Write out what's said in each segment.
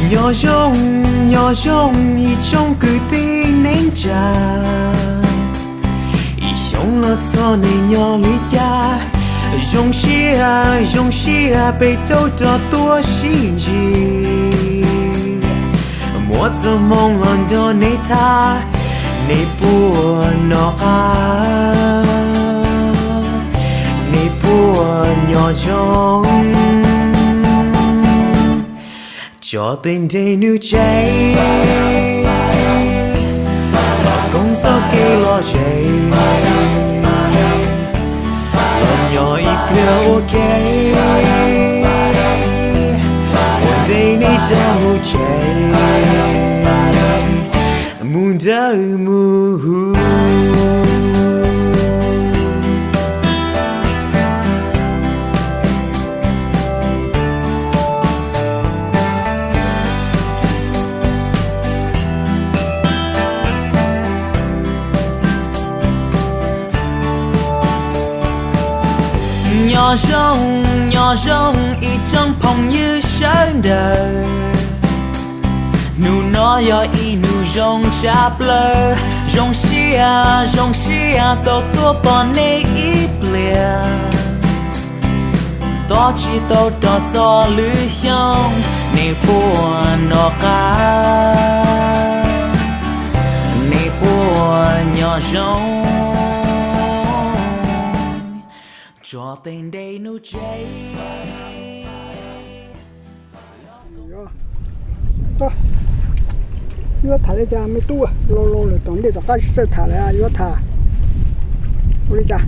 Nyob zoo, nyob zoo ib tsoom kwv tij neej tsa, ib xyoo los txog neeg nyob li cas, zoo siab zoo siab peb tau rov tuaj sib ntsib. Muaj txoj hmoo los nrog nej tham, nej puas noj qab, nej puas nyob zoo. Tso tej nreg nws tseg, los koom txoj kev lom zem, los nyob ib pliag ua ke, ua ntej nej rov mus tsev, mus nrawm mus huv. Nyob zoo, nyob zoo ib tsoom phooj ywg sawv daws. Hnub no yog ib hnub zoo tshaj plaws, zoo siab zoo siab tau tuaj pom nej ib pliag. Tos tsis tau rov txog lwm xyoo, nej puas noj qab, nej puas nyob zoo. Tso tej nreg nws tseg. Yuav tham li cas me tub, laus laus lawm tom ntej tom qab tsis txawj tham lawm yuav tham ua li cas?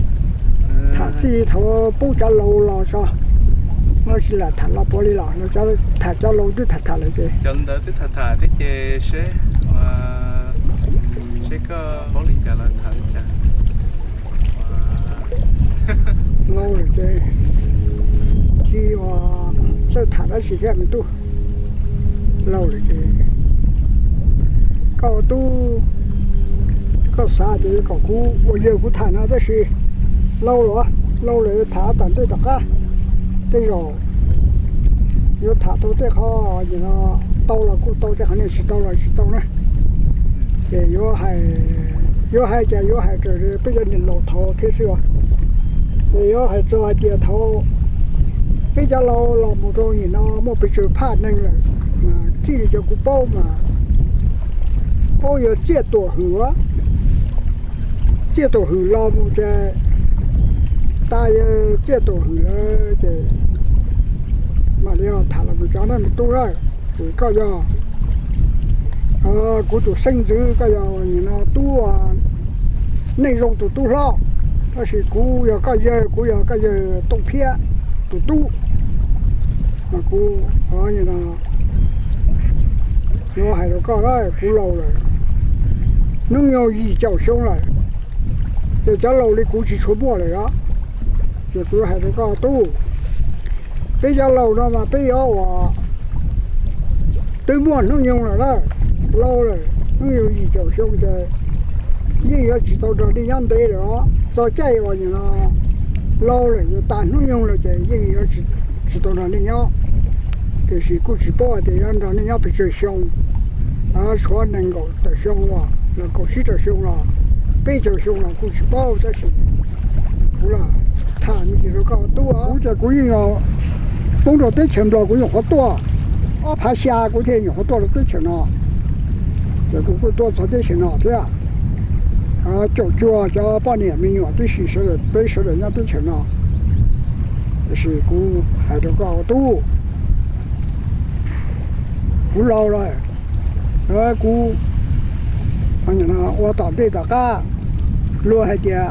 Tham txij thaum pub cov laus los tso, tab sis lam tham los puav li los, tham cov laus twb tham tham lawm ces. Cov ntawd twb tham tham thiab ces seb, seb koj paub li cas los tham li cas. Laus lawm ces tsis txawj tham dab tsi thiab me tub. Laus lawm ces koj ua tub, koj xav tias kom kuv ua yawg kuv tham no tab sis laus lawm, laus lawm tham tom ntej tom qab. Tej zaum yuav tham tau tej qho, tau los kuj tau, tej qhov niag tsis tau los tsis tau na. Ces yuav hais, yuav hais ces yuav hais raws li peb cov niam laus thaud thiab xwb os. Ces yuav hais txog hais tias thaud peb cov laus los mus rau nim no muaj pes tsawg phaj neeg lawm, mas txij li cov kuv paub mas paub yog Txiaj Tuam Hwm, Txiaj Tuam Hwm los mus ces tas yog Txiaj Tuam Hwm lawm ces mam li tham los mus cov no me tub lawm. Ces koj yog kuv tus xeeb ntxwv, koj yog nim no tub Neej Zoo tus tub hlob, tab sis kuv yog koj yawg, kuv yog koj yawg Tooj Phiab tus tub. Mas kuv yuav hais rau koj, kuv laus lawm, hnub nyoog yim caum xyoo lawm, ces cov laus li kuv tsis tshua muaj lawm os. Ces kuv hais rau koj tub, peb cov laus no mas peb yuav ua twb muaj hnub nyoog lawm na, laus lawm, hnub nyoog yim caum xyoo ces yeej yuav tsis tau nrog nej nyob ntev lawm os. Txog caij uas nim no laus lawm, tas hnub nyoog lawm ces yeej yuav tsis tau nrog nej nyob. Tiam sis kuj tsis paub hais tias yuav nrog nej nyob pes tsawg xyoo, tshuav nees nkaum tawm xyoo los kaum tsib tawm xyoo los peb caug xyoo los kuj tsis paub, tab sis kuv los tham me ntsis rau koj tub. Kuv ces kuv yeej poob rau teb chaws Nplog, kuv nyuam qhuav tuaj ob phav xya kuv thiaj nyuam qhuav tuaj rau teb chaws no. Ces kuv kuj tuaj txog teb chaws no thiab, caum cuag cov poj niam me nyuam tib si sawv daws, peb sawv daws nyob teb chaws no. Tiam sis kuv hais rau koj tub, kuv laus lawm, kuv ua tom ntej tom qab luag hais tias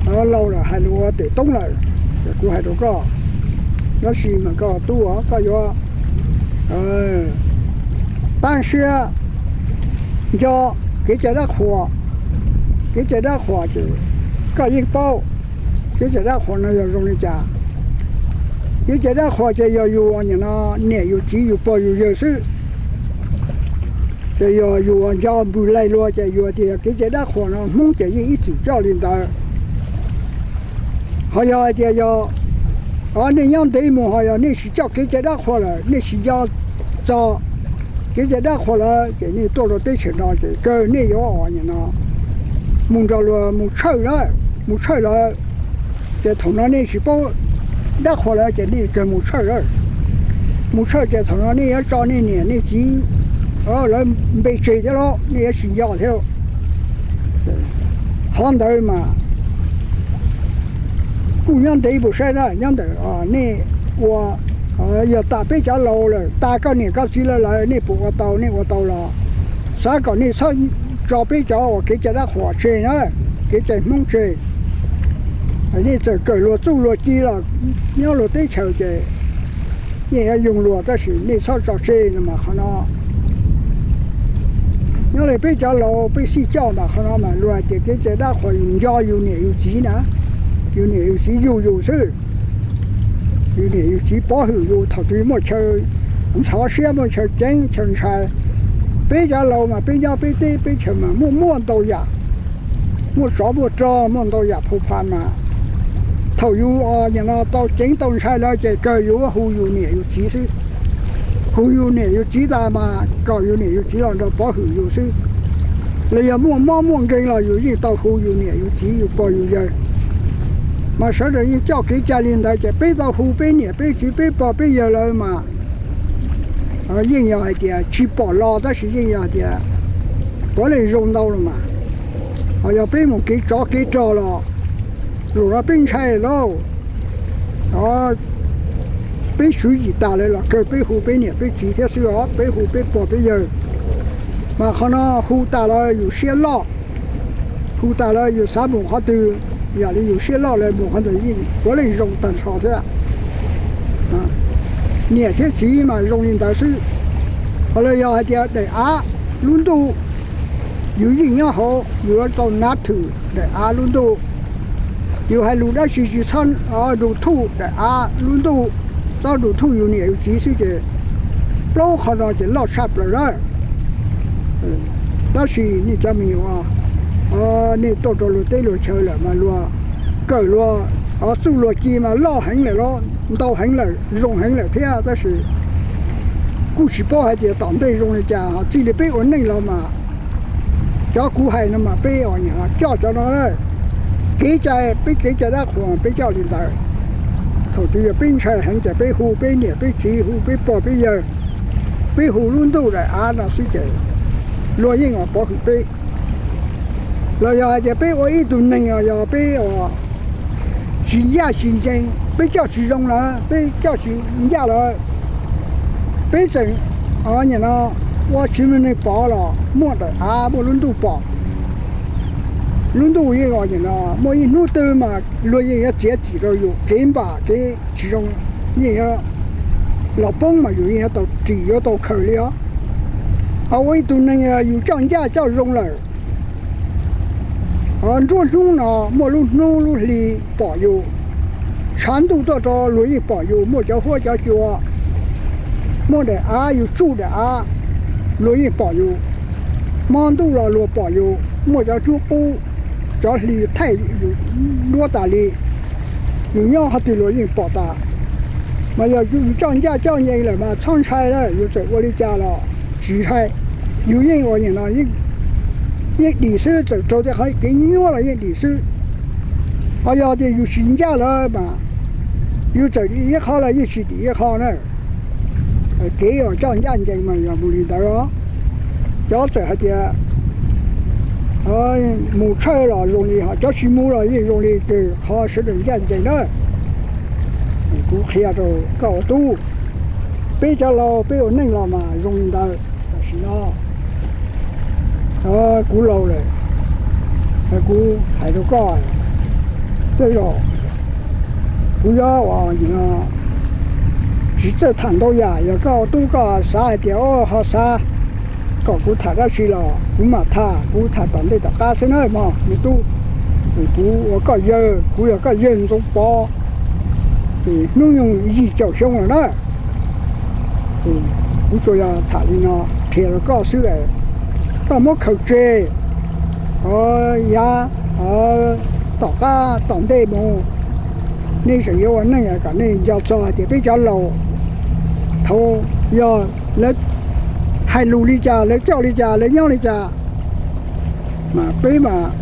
laus lawm hais lus ua tes toob lawm, ces kuv hais rau koj, tab sis mas koj tub, koj yuav tab siab nco kev cai dab qhuas. Kev cai dab qhuas ces koj yeej paub kev cai dab qhuas no yog zoo li cas. Kev cai dab qhuas ces yog yus nim no niam yus txiv yus pog yus yawg xwb. Ces yog yus nco npws laig luag ces yus tias kev cai dab qhuas no Hmoob ces yeej ib txwm coj li ntawd. Ho yog hais tias yog nej nyob ntev mus ho yog nej tsis coj kev cai dab qhuas lawm, nej tsis nco txog kev cai dab qhuas lawm ces nej tuaj rau teb chaws no ces kawg nej yuav ua nim no mus nrog luag mus tshawj lawm, mus tshawj lawm. Ces thaum no nej tsis paub dab qhuas lawm ces nej kawg mus tshawj lawm. Mus tshawj ces thaum no nej yuav tso nej niam nej txiv lawv npe tseg thiab los nej yuav tsis nco thiab. Qhov ntawd mas kuj nyob ntev mus saib na, nyob ntawm nej ua, yog tas peb cov laus lawm, tas koj niam koj txiv lawv lawm, nej puas ua tau? Nej ua tau los xav kom nej txhob tso peb cov uas kev cai dab qhuas tseg na, kev cai Hmoob tseg. Nej txawm kawm luag txuj luag ci los nyob luag teb chaws ces nej yuav yoo luag, tab sis nej txhob tso tseg no mas qhov no nyob li peb cov laus peb xij coj mas qhov no mas luag hais tias kev cai dab qhuas yus nco yus niam yus txiv na, yus niam yus txiv yug yus xwb. Yus niam yus txiv pov hwm yus thaum twg muaj chaw ntxhov siab, muaj chaw ceeb chaw ntshai. Peb cov laus mas peb nyob peb teb peb chaws mas muaj muaj ntau yam, muaj tsov muaj rog, muaj ntau yam phau pha mas thaum yus nim no tau ceev tau ntshai lawm ces kawg yus hu yus niam yus txiv xwb. Hu yus niam yus txiv tas mas kom yus niam yus txiv los nrog pov hwm yus xwb. Los yog muaj mob muaj nkeeg los yus yeej tau hu yus niam yus txiv yus pog yus yawg. Mas sawv daws yeej coj kev cai li ntawd ces peb tau hu peb niam peb txiv peb pog peb yawg lawm mas yeej yog hais tias tsis pom los tab sis yeej yog hais tias puav leej zoo ntau los mas. Ho yog peb mus kev tsov kev rog los zaum no peb ntshai lauj, peb tswv yim tas lawm los kawg peb hu peb niam peb txiv thiab xwb os, peb hu peb pog peb yawg. Mas qhov no hu tas lawm yus siab loj, hu tas lawm yus xav mus qhov twg, yam li yus siab loj lawm mus qhov ntawd yeej puav leej zoo tag nrho thiab. Niam thiab txiv mas zoo li ntawd xwb. Ho los yog hais tias daim av lub ntuj, yus yeej nyob hauv, yus yuav tau nav thwm daim av lub ntuj. Yus hais lus dab tsi tsis txhob nrus thuj daim av lub ntuj, txhob nrus thuj yus niam yus txiv xwb ces plaub qhov no ces loj tshaj plaws lawm. Tab sis nej cov me nyuam, nej tuaj rau luag teb luag chaw lawm mas luag kawm luag txuj luag ci mas loj heev lawm los ntau heev lawm zoo heev lawm thiab, tab sis kuj tsis paub hais tias tom ntej zoo li cas ho txij li peb ua neej los mas cov kuv hais no mas peb coj cov no, kev cai peb kev cai dab qhuas peb coj li ntawd. Thaum twg yog peb ntshai heev ces peb hu peb niam peb txiv, hu peb pog peb yawg, peb hu lub ntuj daim av no xwb ces luag yeej pov hwm peb. Los yog hais tias peb ua ib tug neeg yog peb tsis ncaj tsis ncees, peb coj tsis zoo lawm, peb coj tsis ncaj lawm, peb tseem nim no ua tsis muaj neeg pom los muaj daim av muaj lub ntuj pom. Lub ntuj yeej nim no muaj ib hnub twg mas luag yeej yuav txiav txim rau yus kev npam kev tsis zoo, yeej yuav los poob mas yus yeej yuav tau ris yuav tau khaws li os. Ho ua ib tug neeg yus coj ncaj coj zoo lawm, nruab hnub no muaj lub hnub lub hli pom yus, tshav ntuj tuaj rau luag yeej pom yus, muaj cov huab cov cua, muaj daim av yus tsuj daim av luag yeej pom yus, hmo ntuj los luag pom yus, muaj cov hnub qub cov hli thaij yus duab tas li, yus nyob qhov twg luag yeej pom tas. Mas yog yus coj ncaj coj ncees lawm mas txhob ntshai lawm, yus txawm ua li cas los tsis ntshai, yus yeej ua nim no yeej dim xwb, txawm raug tej qhov kev nyuaj los yeej dim xwb. Ho yog tias yus tsis ncaj lawm mas yus txawm dim ib qho los yeej tsis dim ib qho na. Kev uas coj ncaj ncees mas yog mus li ntawd os. Cov txawm hais tias mus tshawj los zoo li, ho cov tsis mus los yeej zoo li, ces qhov sawv daws ncaj ncees na. Kuv qhia rau koj ua tub, peb cov laus peb ua neej los mas zoo li ntawd. Tam sim no kuv laus lawm, kuv hais rau koj, tej zaum kuv yuav ua tsis txawj tham ntau yam, yog koj ua tub koj xav hais tias ho xav kom kuv tham dab tsi los kuv mam tham, kuv tham tom ntej tom qab xwb na mog me tub. Kuv ua koj yawg, kuv yog koj yawg Ntxoov Pov, hnub nyoog yim caum xyoo lawm na. Kuv tsuas yog tham li no qhia rau koj xwb, koj muab khaws tseg, yav tom qab tom ntej mus Nej tseem yuav ua neej kom nej nco txog hais tias peb cov laus thaum yog lawv hais lus li cas, lawv coj li cas, lawv nyob li cas, mas peb mas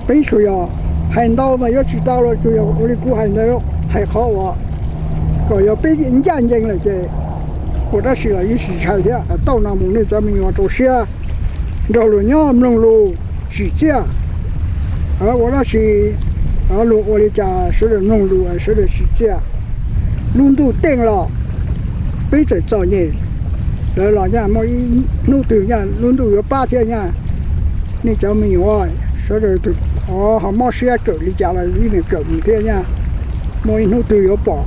peb tsuas yog hais ntau mas yuav tsis tau los tsuas yog ua li kuv hais ntawd, hais qhov uas kom yog peb ncaj ncees lawm ces ua dab tsi los yeej tsis ntshai thiab. Tau no mus nej cov me nyuam rau siab nrog luag nyob mloog lus tsim txiaj. Ua dab tsi, luag ua li cas sawv daws mloog lus sawv daws tsim txiaj. Lub ntuj teej los peb txawm txom nyem lawm los nyaj muaj ib hnub twg nyaj lub ntuj yuav pab thiab nyaj. Nej cov me nyuam sawv daws ho mob siab kawm li cas los yeej kawm mus thiab nyaj. Muaj ib hnub twg yuav pom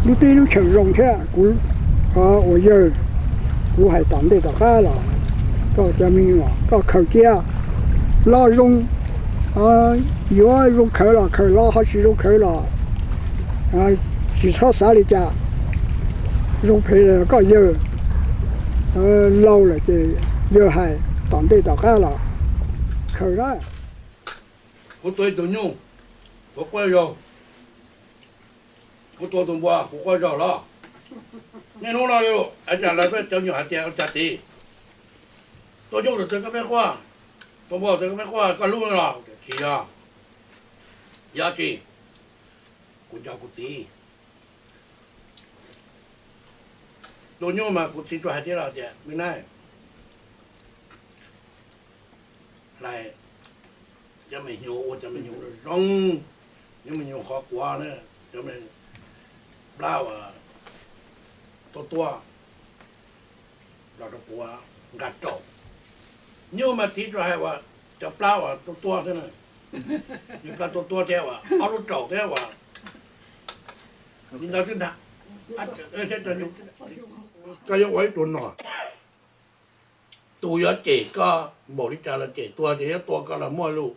lub teb lub chaws zoo thiab. Kuv ua yawg, kuv hais tom ntej tom qab los koj cov me nyuam koj khaws cia lo zoo, yuav zoo khaws los khaws lo, ho tsis zoo khaws los tsis txhob xav li cas. Zoo phem los koj yawg, laus lawm ces yawg hais tom ntej tom qab los khaws na. Kuv tua ib tug nyuj, kuv quaj zaug, kuv tua tus npua, kuv quaj zaug los. Niaj hnub no es cas lawv peb cov me nyuam hais tias ua cas txiv, tua nyuj tus twg koj pheej quaj, tua npua tus twg koj pheej quaj, koj hlub los? Tsis yog. Yog tsis, kuv nco kuv txiv. Tus nyuj mas kuv txiv tsuas hais tias los tias me na, hlais cov me nyuam, ua cov me nyuam zoo, cov me nyuam qhov quav na, cov me plab uas tuaj tuaj los rau kuv nqa raum. Nyuj mas txiv tsuas hais uas cov plab uas tuaj tuaj thiab na, cov plab tuaj tuaj thiab uas ob lub raum thiab uas li ntawd xwb ntag. Koj yuav ua ib tug nom, tus yuav cem koj npaum li cas los cem, tua ces yuav tua koj los muaj lus.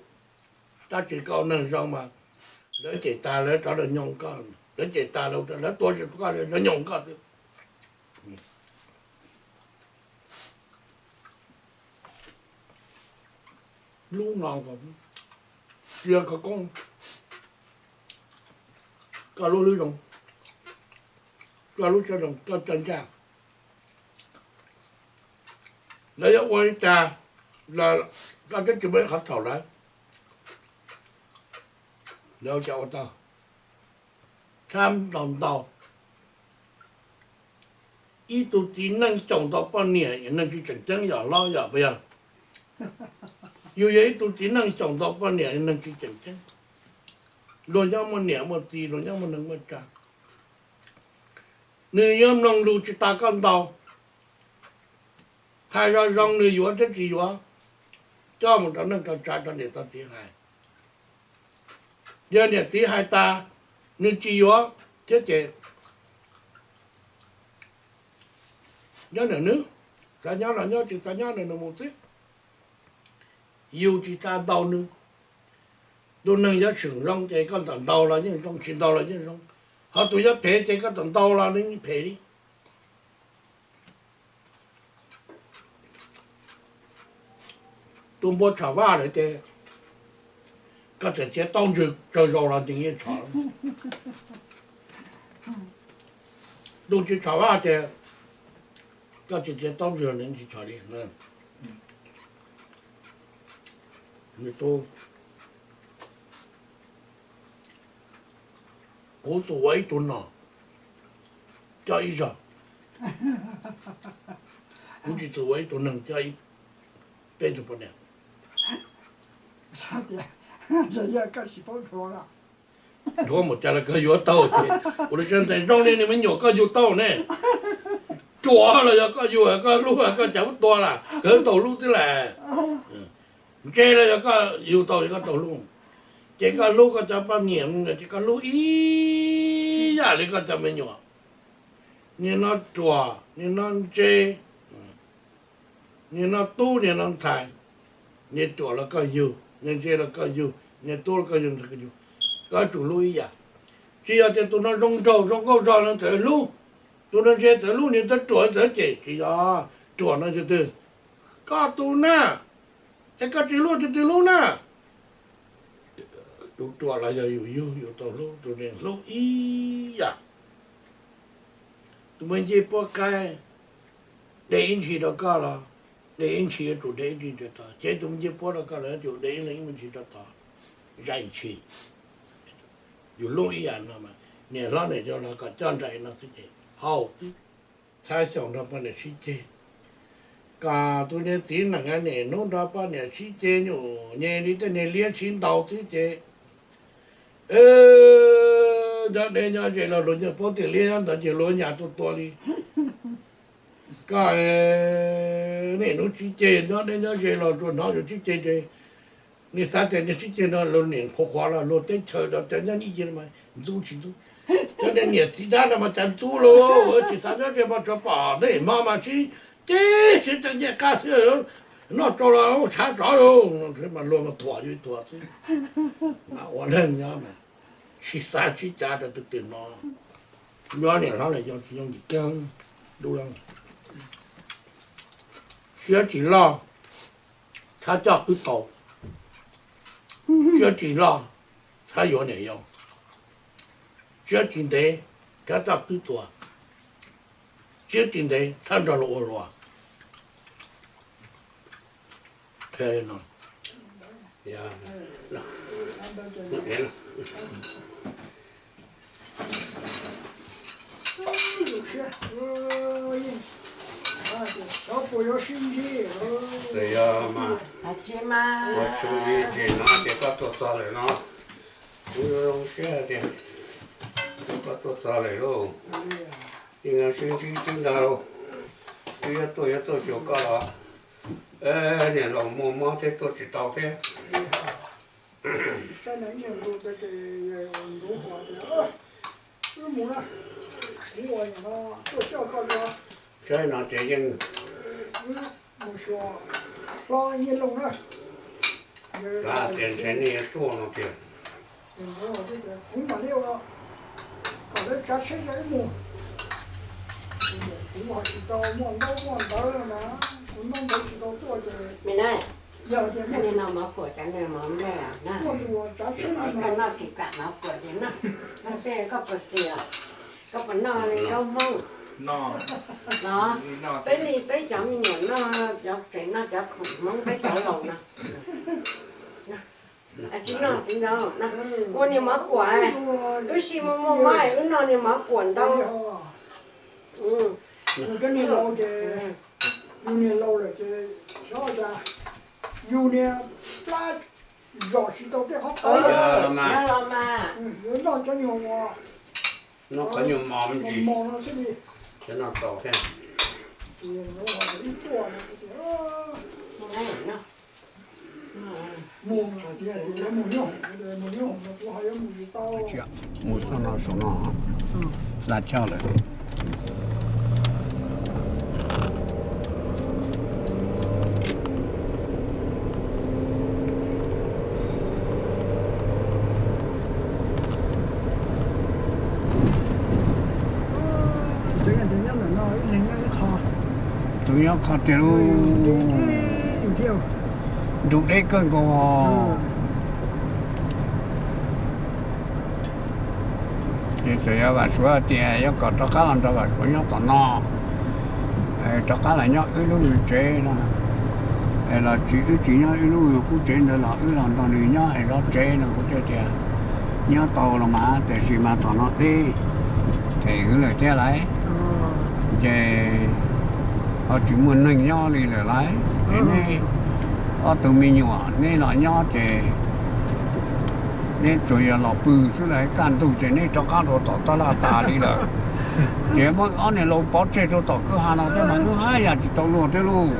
Tab sis koj ua neeg zoo mas lawv cem tas lawv rov los nyoos koj, lawv cem tas lawv tua tsis tau koj lawv nyoos koj xwb. Lub no sia khawv koob, koj lub hlwb zoo, koj lub siab zoo, koj coj ncaj. Lawv yuav ua li cas los koj twb tsis muaj ib qhov txhaum lawm. Lawv ua cas ua tau, txhob ntau ntau. Ib tug txiv neej xyaum ntau poj niam, neeg tsis tseem ceeb yom, hlob yom, puas yog? Yus yog ib tug txiv neej xyaum ntau poj niam, neeg tsis tseem ceeb. Luag nyob muaj niam muaj txiv, luag nyob muaj neeg muaj tsav. Nws yuav mloog lus tsis tas koj ntau. Hais zoo zoo nws yuav thiab tsis yuav, coj mus rau neej rau tsav rau niam rau txiv hais. Yog niam txiv hais tas nws tsis yuav thiab ces nyob ntawm nws, xav nyob los nyob, tsis xav nyob los nws mus xwb. Yus tsis xav ntaus nws. Tus neeg yuav tseem zoo ces koj ntawm ntaus los yeej zoo, tsis ntaus los yeej zoo. Ho tus yuav phem ces koj ntawm ntaus los nws yeej phem li. Tus npua tsham vaj lawm ces koj txawm txiav taub ntswg tsawg zaus los nws yeej tsham. Tus tsis tsham vaj ces koj tsis txiav taub ntswg nws tsis tsham li. Nws tus, kuv txus ua ib tug nom coj ib zog, kuv tsis txus ua ib tug neeg coj peb tug poj niam. Dhuav mus cas los koj yuav tau ces ua li cas ntxhais zoo li nws me nyuam koj yug tau ne. Ruam los yog koj yug koj hlub koj cas ua tua lawm, koj taug hlub xwb las. Ntse los yog koj yug tau koj taug hlub, ces koj hlub koj cov poj niam ces koj hlub ib yam li koj cov me nyuam. Niag no ruam, niag no ntse, niag no tub, niag no ntxhais. Niag ruam los koj yug, niag ntse los koj yug, niag tub los koj yug, ntxhais koj yug, koj yuav tsum hlub ib yam. Tsis yog tias tus no zoo nraug zoo nkauj zog no txawm hlub, tus no ntse txawm hlub, niag ntawd ruam txawm cem, tsis yog. Ruam no yog twg? Koj tus na, es koj tsis hlub tus twg hlub na? Tus ruam los yog yus yug, yus tau hlub, tus niam hlub ib yam. Tus me ncej puab kaib, de ib ntsis rau koj los de ib ntsis, yuav tsum de ib ntsis rau tod, ces tus me ncej puab rau koj los yuav tsum de ib leeg ib me ntsis rau tod, zais ntshis. Yus hlub ib yam no mas niam hlob niam yau los kom coj nraim no xwb ces haum xwb. Thab xyaum nrog poj niam sib ceg, kom tus niag txiv nees niaj hnub nrog poj niam sib ceg nyuj nyem li tej niag liab sib ntaus xwb ces nyob deb nyob ze los luag nyiaj paub tias liab nyob ntawd ces luag nyas tuaj tua li. Koj niaj hnub sib ceg nyob deb nyob ze los luag hnov yus sib ceg ces nws xav tias nws sib ceg no luag niam qhuav qhuav los luag teb chaws rau cov nyob ib ce mas ntxub tsis ntxub. Cov niag niam txiv dab no mas cas ntxub lauj, tsis xav nyob ze mas tsuas pom nej hmo mas sib ceg sib txeeb ncej qab xwb, noj tsau los tshav tsov lauj, mas luag mas thuam yus thuam xwb. Mas ua neeg nyob mas sib xav sib cav rau tus twg no, nyob niam hlob niam yau tsis yooj yim kiag. Dub, siab tsis loj txhob coj qwb tau, siab tsis loj txhob yuav niam yau, siab tsis ntev txhob coj qwb txuas, siab tsis ntev txhob nrog luag ua luag. Yog mas, ua tshoob ib tsis no ces koj tuaj txog lawm no, kuv zoo siab tias koj tuaj txog lawm lauj. Yeej sib ntsib txij ntag lauj, twb yuav tuaj yuav tuaj xyuas koj los niam laus muaj mob thiab tuaj tsis tau thiab. Saib no ces yeej, mus xyuas hlob Nyiaj Looj na, tias ntshe nej yuav tuaj no tiag. Kuv mam li ua kom lawv tsav tsheb rau wb mus. Kuv ho tsis tau muaj ntaub muaj ntawv na, kuv ntaub ntawv tsis tau tuaj ces yog tias muaj tus tsav tsheb no, koj puas noj li zaub hmoob no? Peb li peb cov me nyuam noj, cov tseem noj cov khoom hmoob peb cov laus no. Tsis noj tsis nyob, ua niag mov kuam, wb sib muaj muaj mob wb noj niag mov kuam ntau. Yus niag laus lawm ces xyov cas yus niag plab zom tsis tau tej qhov tawv. Yuav noj cov nyuag mos, noj qhov nyuag mos me ntsis, noj tau thiab. Mus txoj no saum no, hla choj lawm. Tus nyob qhov tiag lauj, nrug deb kawg nkaus. Ces txawm yog Vam Suav tias yuav kom rov qab los nrog Vam Suav nyob tom no, rov qab los nyob wb lub tsev no, los tsis wb tsis nyob wb lub qub tsev ntawd los wb los nrog nws nyob es zov tsev no kuv thiaj tias nyob tau los mas, tiam sis mas tom no deb them wb lawm thiab lauj. Ces ho tsis muaj neeg nyob li lawm lauj. Ces neb ob tug me nyuam neb los nyob ces neb tsuas yog los pw xwb lauj, kaj ntug ces neb rov qab dua tom taj laj tas li lawm. Ces muab ob niag laus pov tseg rau tom kwj ha no thiab mas wb haj yam tsis tau luag thiab lauj.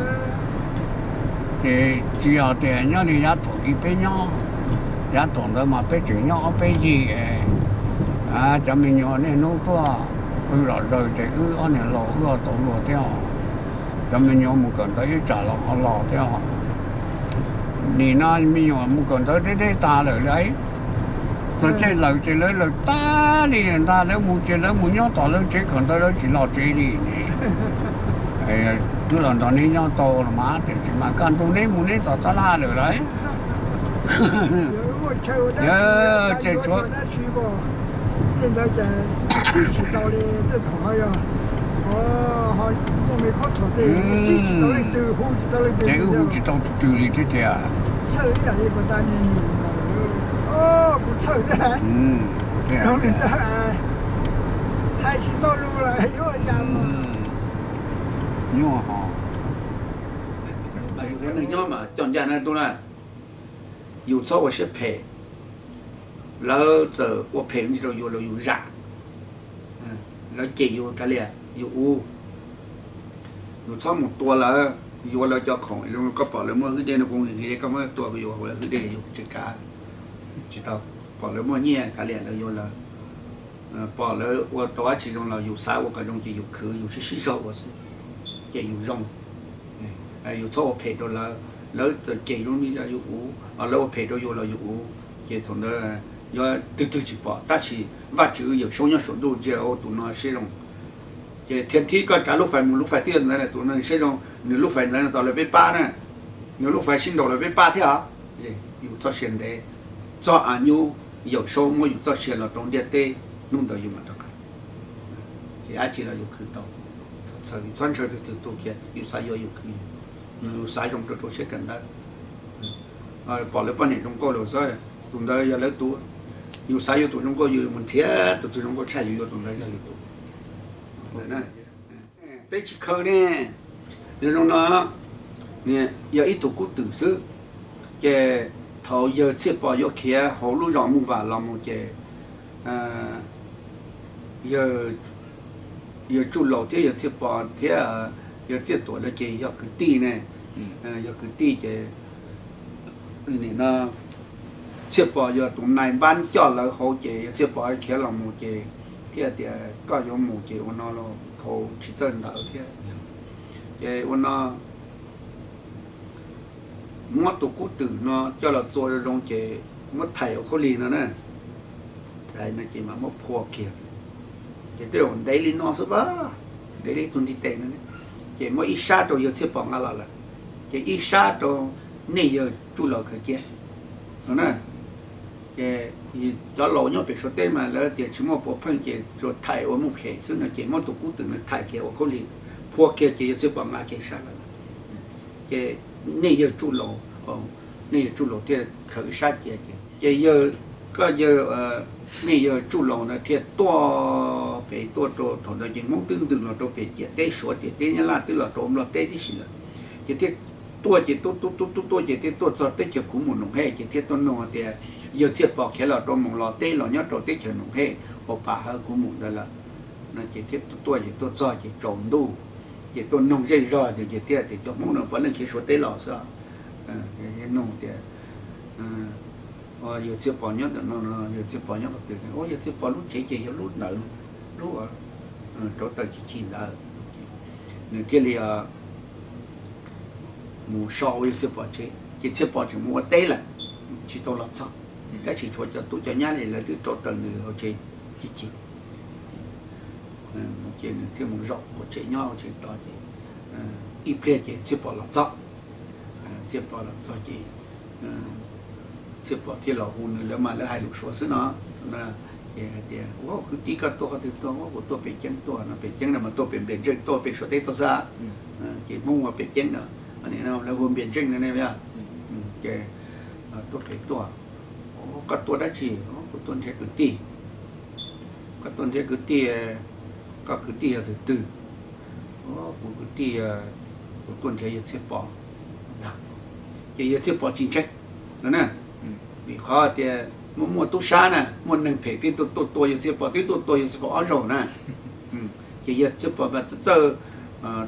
Ces tsis yog tias nyob li yav thaum ub peb nyob, yav thaum ntawd mas peb tseem nyob ob peb yig, cov me nyuam niaj hnub tuaj pw zom zaws ces wb ob niag laus wb ho tau luag thiab os. Cov me nyuam mus kawm ntawv ib tsam los ho los thiab os. Nim no me nyuam mus kawm ntawv deb deb tas lawm lauj. Txog caij lawm ces lawv lawm tag li ntag, lawv mus ces lawv mus nyob tom lawv tsev kawm ntawv, lawv tsis los tsev li. Twb los nrog neb nyob tau los mas, tiam sis mas kaj ntug neb mus neb tom taj laj lawm lauj. Yog ces tshuav dab tsi ko, tej ntawd ces txib tsis tau li, tej thaum ho yog ho muaj me khob thuam tej txib tsis tau leej twg, hu tsis tau leej twg, ces wb hu tsis tau tus twg li thiab tiag. Txhawj ib yam li puas tas niag niam ntxawm, kuv txhawj thiab. Zoo li ntawd hais tsis tau lus lawm, yuav ua cas mas. Nyuaj hos. Neeg nyob mas coj ncaj na tub na, yus txhob ua siab phem. Lawv txawm ua phem ntsis rau yus los yus zam, lawv cem yus kav liam yus ua. Yus txhob mus tua lawv, yuav lawv cov khoom zoo, koj pom lawv muaj hwj dej no kuv nqis dej, koj muab tua kuv yuav hauv lawv hwj dej, yus tsis kav, tsis tau. Pom lawv muaj nyiaj kav liam lawv yuav lawv, pom lawv ua tau dab tsi zoo los yus xav ua kom zoo ces yus khwv, yus sib sib zog ua xwb, ces yus zoo. Yus txhob ua phem rau lawv, lawv txawm cem zoo li los yus ua, lawv ua phem rau yus los yus ua, ces thaum ntawd yog twg twg tsis pom, tab sis Vajtswv Yawm Saub nyob saum ntuj ntsia ua tus no siab zoo. Ces thiaj thib koj tsav lub fais mus lub fais twg ntawd, tus no siab zoo, nws lub fais ntawd tau lawv peb pab na, nws lub fais sib nraus lawv peb pab thiab os. Yus txoj sia ntev, txog av nyub Yawm Saub muab yus txoj sia los rau ntiaj teb, hnub ntawd yus mam rov qab. Ces dab tsi los yus khwv tau, txhob ntshaw tus twg tu kiag, yus xav yuav yus khwv, yus xav zoo rau rau siab kawm ntawv. Pom lawv poj niam zoo nkauj los xwb, tus ntawd yog lawv tus. Yus xav yuav tus zoo nkauj, yus mus nrhiav tus twg zoo nkauj tshaj yus yuav tus ntawd yog yus tus. Peb tsis khaws ne. Nws zoo no, yog ib tug kub twm xwb, ces thaum yawg Txhiaj Pom yuav khiav hauv lub zos Mus Vam los mus ces yawg Tsuj Laus thiab yawg Txhiaj Pom thiab yawg Txiaj Tuam lawv ces yog kwv tij ne. Yog kwv tij ces nim no Txhiaj Pom yog tus nais npab coj lawv hauv ces yawg Txhiaj Pom khiav los mus ces thiaj tias koj yuav mus ces ua no los thaum tsis txawj ntawv thiab. Ces ua no muab tus kub twm no coj los txua zoo zoo ces muab thaim ua khaub lig no na, thaim no ces mam muab phua kiag. Ces twb ntev li no xwb pab, ntev li tus ntiv tes no, ces muab ib sab rau yawg Txhiaj Pom nqa los lawm, ces ib sab rau nej yawg Tsuj Laus khaws cia no na. Ces cov laus nyob pem Suav teb mas lawv tias tsis muaj puav pheej ces tsuas thaim ua muj phem xwb no ces muab tus kub twm no thaim kiag ua khaub lig, phua kiag ces yawg Txhiaj Pom nqa kiag sab lawm. Ces nej yawg Tsuj Laus, nej yawg Tsuj Laus thiaj khaws ib sab cia ces, ces yawg, koj yawg, nej yawg Tsuj Laus ntawd thiaj tuaj pem tuaj rau thaum ntawd ces Hmoob twb ntws los rau pem ciam teb Suav, ciam teb Nyab Laj twb los rau Nplog teb tib si lawm. Ces thiaj tuaj ces tuaj tuaj tuaj tuaj tuaj ces thiaj tuaj txog teb chaws Khuv Mus Noom Hej ces thiaj tuaj nug tias yawg Txhiaj Pom khiav los rau Moos Los teb los nyob rau teb chaws Noom Hej uas pas hawv Khuv Mus ntawd lawm no ces thiaj tuaj ces tuaj txog ces tsaus ntuj, ces tuaj noog zej zog ces thiaj tias cov Hmoob no puav leej khiav Suav teb los xwb. Noog tias yawg Txhiaj Pom nyob ntawm no no, yawg Txhiaj Pom nyob qhov twg, yawg Txhiaj Pom lub tsev ces yog lub ntawd, lub rauv taws chim chim ntawd. Nws thiaj li mus so ua yawg Txhiaj Pom tsev ces Txhiaj Pom tseem mus ua teb lawm, tsis tau los txog. Tab sis tshuav cov tub cov nyab li lawv twb rauv taws nws hauv tsev chim chim. Ces nws thiaj mus zaum hauv tsev nyob hauv tsev tod ces ib pliag ces Txhiaj Pom los txog. Txhiaj Pom los txog ces Txhiaj Pom thiaj los hu nws, lawv mas lawv hais lus Suav xwb no. Ces hais tias, ua kwv tij, koj tuaj qhov twg tuaj? Ua kuv tuaj pem ceeb tuaj no. Pem ceeb no mas tuaj pem Npias Ntseej, tuaj pem Suav teb tuaj xwb. Ces Hmoob ua pem ceeb no, lawv hu Npias Ntseej no ne. Ces tuaj pem tuaj. Koj tuaj dab tsi? Kuv tuaj nrhiav kwv tij. Koj tuaj nrhiav kwv tij, koj kwv tij yog tus twg? Kuv kwv tij, kuv tuaj nrhiav yawg Txhiaj Pom ntag. Ces yawg Txhiaj Pom tsis ntseeg no na, vim qhov tias muaj muaj tub sab na, muaj neeg phem pheej tuaj tuaj tua yawg Txhiaj Pom, twb tuaj tua yawg Txhiaj Pom ob zaug na. Ces yawg Txhiaj Pom mas txawj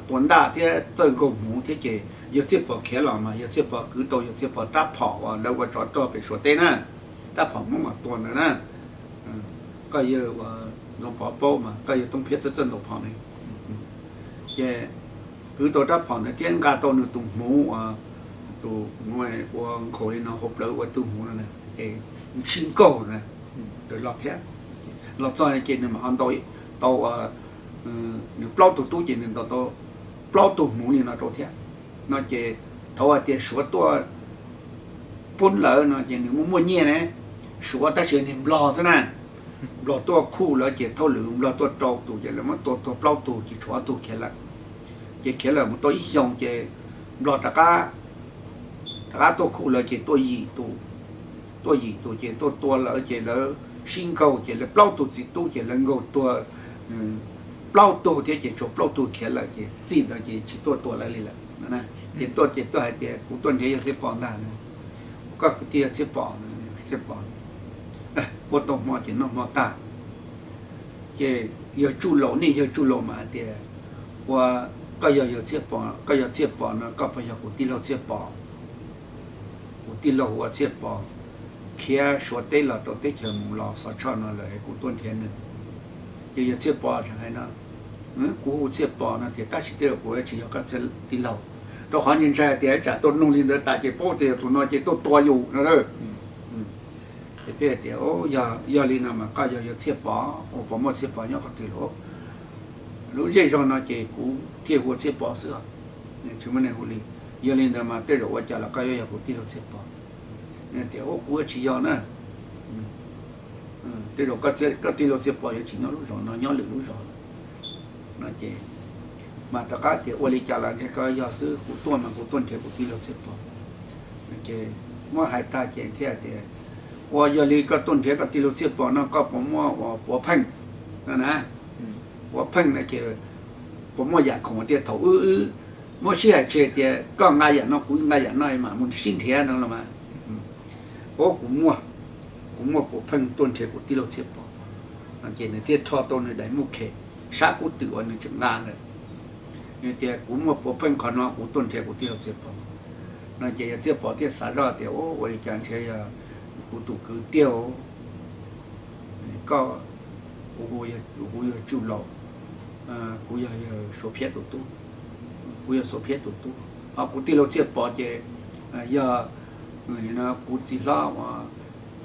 tua ntaj thiab txawj nkaug hmuv thiab ces yawg Txhiaj Pom khiav los mas yawg Txhiaj Pom kwv tau yawg Txhiaj Pom rab phom uas lawv ua tsov rog pem Suav teb na, rab phom Hmoob mas tua ntawd na. Koj yawg ua Ntxoov Pov paub mas koj yawg Tooj Phiab txawj txawj ntaus phom ne. Ces kwv tau rab phom ntawd thiab nqa tau nws tus hmuv, tus hmuv ua nkhaus li no hauv plawv ua tug hmuv no, ntshis nkaug na, los thiab. Los txog ces nws mam ho ntaus tau, nws plaub tug tub ces nws ntaus tau plaub tug hmuv li no rau thiab. No ces thaum hais tias Suav tuaj pub lawm no ces nws muaj muaj nyiaj ne, Suav tab sis yog niag Nplog xwb na. Nplog tuaj khuj lawv ces thauj lwm Nplog tuaj rau tus ces lawv muab tua tuag plaub tug ces tshuav ob tug khiav lawm. Ces khiav lawm mus tau ib xyoos ces Nplog rov qab tuaj khuj lawv ces tuaj yim tus, tuaj yim tus ces tuaj tua lawv ces lawv sib nkaug ces lawv plaub tug txiv tub ces lawv nkaug tuag plaub tug thiab ces tshuav plaub tug khiav lawm ces txij ntawd ces tsis tuaj tua lawv li lawm. Ces tuaj ces tuaj hais tias kuv tuaj nrhiav yawg Txhiaj Pov ntag, koj kwv tij yawg Txhiaj Pov, Txhiaj Pov, ua tau hmo ces noj hmo tag ces yawg Tsuj Laus, nej yawg Tsuj Laus mas hais tias, ua, koj yog yawg Txhiaj Pov, koj yog Txhiaj Pov no koj puas yog kuv tij laug Txhiaj Pov? Kuv tij laug hu ua Txhiaj Pov, khiav Suav teb los rau teb chaws mus los Xov Tshoj no lawm es kuv tuaj nrhiav nws. Ces yawg Txhiaj Pov hais no, kuv hu Txhiaj Pov no tias tab sis tej zaum kuv tsis yog koj tij laug, rau qhov ntshai ntshai tias tsam tuaj nug li ntawd tas ces paub tias yog tus no ces tuaj tua yus no. Ces peb hais tias, yog li no mas koj yog yawg Txhiaj Pov, ua puas muaj Txhiaj Pov nyob qhov twg los? Lub zej zog no ces kuv thiaj hu ua Txhiaj Pov xwb, tsis muaj neeg hu li. Yog li ntawd mas tej zaum ua cas los koj yuav yog kuv tij laug Txhiaj Pov? Tias, kuv tsis yog na. Tej zaum koj tij laug Txhiaj Pov yuav tsis nyob lub zos no, nyob lwm lub zos lawm no ces mas rov qab tias ua li cas los ntshe koj yog xwb, kuv tuaj mas kuv tuaj nrhiav kuv tij laug Txhiaj Pov. Ces muab hais tag ces thiaj tias, ua yog li koj tuaj nrhiav koj tij laug Txhiaj Pov no koj puas muaj ua puav pheej no na? Puav pheej no ces puas muaj yam khoom tias thaum wb, wb muab sib hais tseg tias koj nqa yam no kuv nqa yam no mam mus sib nrhiav no los mas? Ua kuv muaj, kuv muaj puav pheej tuaj nrhiav kuv tij laug Txhiaj Pov no ces nws thiaj rho tau nws daim muj khem sab kub twm uas nws tseem nqa ntawd. Nws tias kuv muaj puav pheej qhov no kuv tuaj nrhiav kuv tij laug Txhiaj Pov no ces yawg Txhiaj Pov thiaj xav zoj tias, ua li cas ntshe yog kuv tus kwv tiag. Koj, kuv, kuv yog Tsuj Laus, kuv yog Suav Phiab tus tub, kuv yog Suav Phiab tus tub, ho kuv tij laug Txhiaj Pov ces yog kuv txiv hlob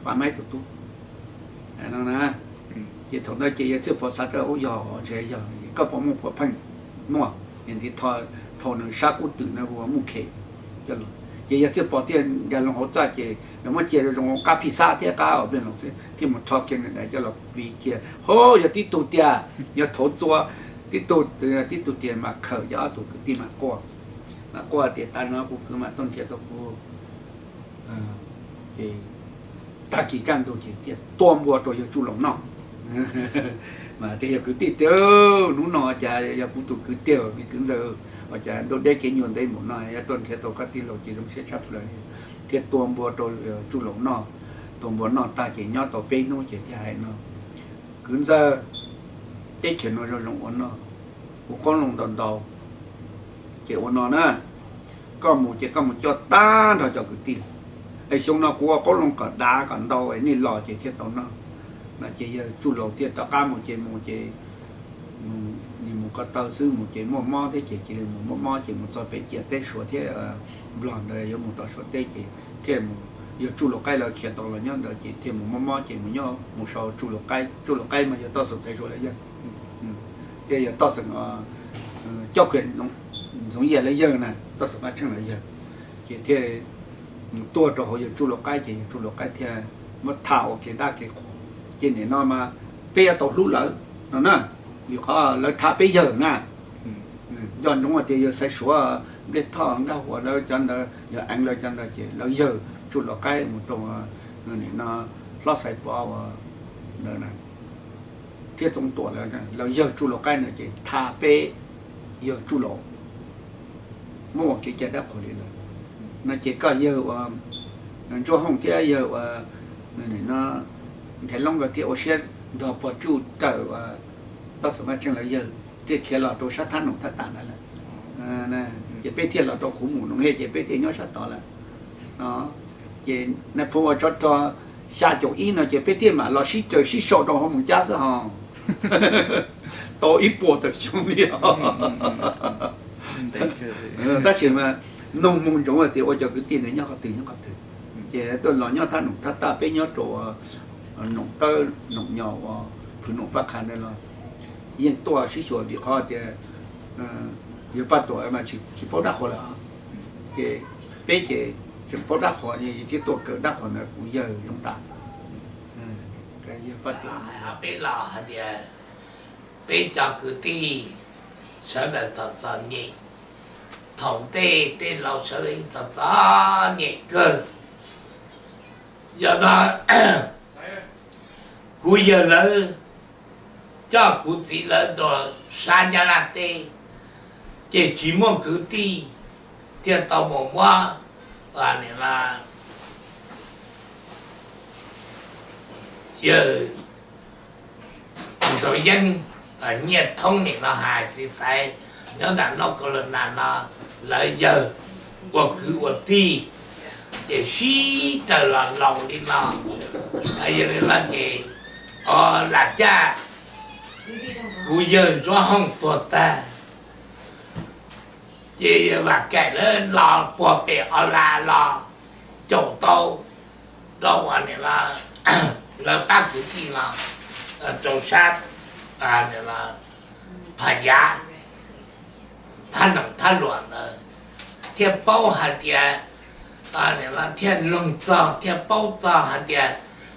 Fab Maib tus tub no na. Ces thaum ntawd ces yawg Txhiaj Pov xav rau, ua yog ntshe yog, koj puas muaj puav pheej? Muaj. Ces nws thiaj rho nws sab kub twm ntawd ua muj khem coj los. Ces yawg Txhiaj Pov thiaj nkag loo hauv txaj ces lawv muab cia zoo zoo qab phij xab thiab qab uas peb los xwb thiaj mus rho kiag nws daim coj los piv kiag, ho yog tib tug tiag, yog thauv txua tib tug, tib tug tiag mas khawm ces ob tug kwv tij mas quaj, mas quaj tias tas no kuv kwv mam tuaj nrhiav tau kuv. Ces tag kis kaj ntug ces thiaj tua npua rau yawg Tsuj Laus noj. Mas tias yog kwv tij tiag, hnub no cas yog kuv tus kwv tiag, me kwv ntxawg, ua cas ntuj deb kev nyuaj ntev npaum no yuav tuaj nrhiav tau koj tij laug ces zoo siab tshaj plaws. Thiaj tua npua rau Tsuj Laus noj. Tua npua noj tag ces nyob tau peb hnub ces thiaj hais no, kwv ntxawg, teb chaws no zoo zoo ua noj, kuv qoob loo ntau ntau, ces ua no na, koj mus ces koj mus coj tag nrho cov kwv tij, es xyoo no kuv ua qoob loo kom dav kom ntau es nej los ces thiaj tau noj. No ces yawg Tsuj Laus thiaj rov qab mus ces mus ces nws mus ko taw xwb, mus ces muaj mob thiab ces cia li mus muaj mob ces mus txog pem ciam teb Suav thiab Nplog ntawd yuav mus tom Suav teb ces thiaj mus, yawg Tsuj Laus Qaib lawv khiav tau los nyob ntawd ces thiaj mus muaj mob ces mus nyob mus sau Tsuj Laus Qaib. Tsuj Laus Qaib mas yog Toj Xeem Ntxhais Zuag lawv yawg, thiab yog Toj Xeem Coj Khuam Ntxoov Yias lawv yawg na, Toj Xeem Paj Tsheej lawv yawg. Ces thiaj mus tuag rau hauv yawg Tsuj Laus Qaib ces yawg Tsuj Laus Qaib thiaj muab tham ua kev dab kev qhuas. Ces nim no mas peb yuav tau hlub lawv no na, vim qhov lawv tham peb yawg na. Nco ntsoov hais tias yawg Xaiv Suav, Npliaj Thoj, Nkaj Huas lawv cov ntawd, yawg Eev lawv cov ntawd ces lawv yawg Tsuj Laus Qaib mus rau nim no Hlob Xaiv Pov ua ntawd na, thiab Txoov Tuam lawv, lawv yawg Tsuj Laus Qaib ntawd ces tham peb yawg Tsuj Laus, muab ua kev cai dab qhuas li lawm. No ces koj yawg ua Ntsuab Hooj thiab yawg ua Nthaiv Loob nkawd thiaj ua siab nrog pog Tsuj Rawm ua Toj Xeem Paj Tsheej lawv yawg thiaj khiav los rau sab Thab Noom Thab Tam ntawd lawm. Ces peb thiaj los rau Khuv Mus Noom Hej ces peb thiaj nyob sab tod lawm. Ces nais phoo uas tsov rog xya caum ib no ces peb thiaj mam los sib raws sib sau rau hauv Moos Cab xwb hos. Tau ib puas tawm xyoo li os. Tab sis mas noog moo ntsoov tias ua cov kwv tij ntawd nyob qhov twg nyob qhov twg. Ces tuaj los nyob Thab Noom Thab Tam, peb nyob rau Noom Tawb Noom Nyo uas Phwv Noom Paj Qha ntawd los yeej tuaj sib xyuas vim qhov tias yawg Paj Tuam mas tsis paub dab qhuas lawm. Ces peb ces tseem paub dab qhuas, thiaj tuaj kawm dab qhuas ntawd kuv yawg Zoov Tam. Peb los hais tias peb cov kwv tij sawv daws txom txom nyem, thaum ntej tej laus sawv daws yeej txom txom nyem kawg. Yog no kuv yawg lawv coj kuv txiv lawv rau sab Nyab Laj teb, ces tsis muaj kwv tij thiaj tau mus muab yawg Ntxoov Yeeb, Nyiaj Thoob nim no hais txiv xaiv nyob nram North Carolina no, lawv yawg ua kwv ua tij, ces sib raws los laus li no. Yog li no ces lam caj kuv yawg Ntsuab Hooj tuag tag, ces Vam Kaim lawv los puag pem Os Las los caum tau rau uas nim no lawv pab kwv tij no rau sab Phas Yav, thab noom thab luam ntawd, thiaj paub hais tias, thiaj noog txog thiaj paub txog hais tias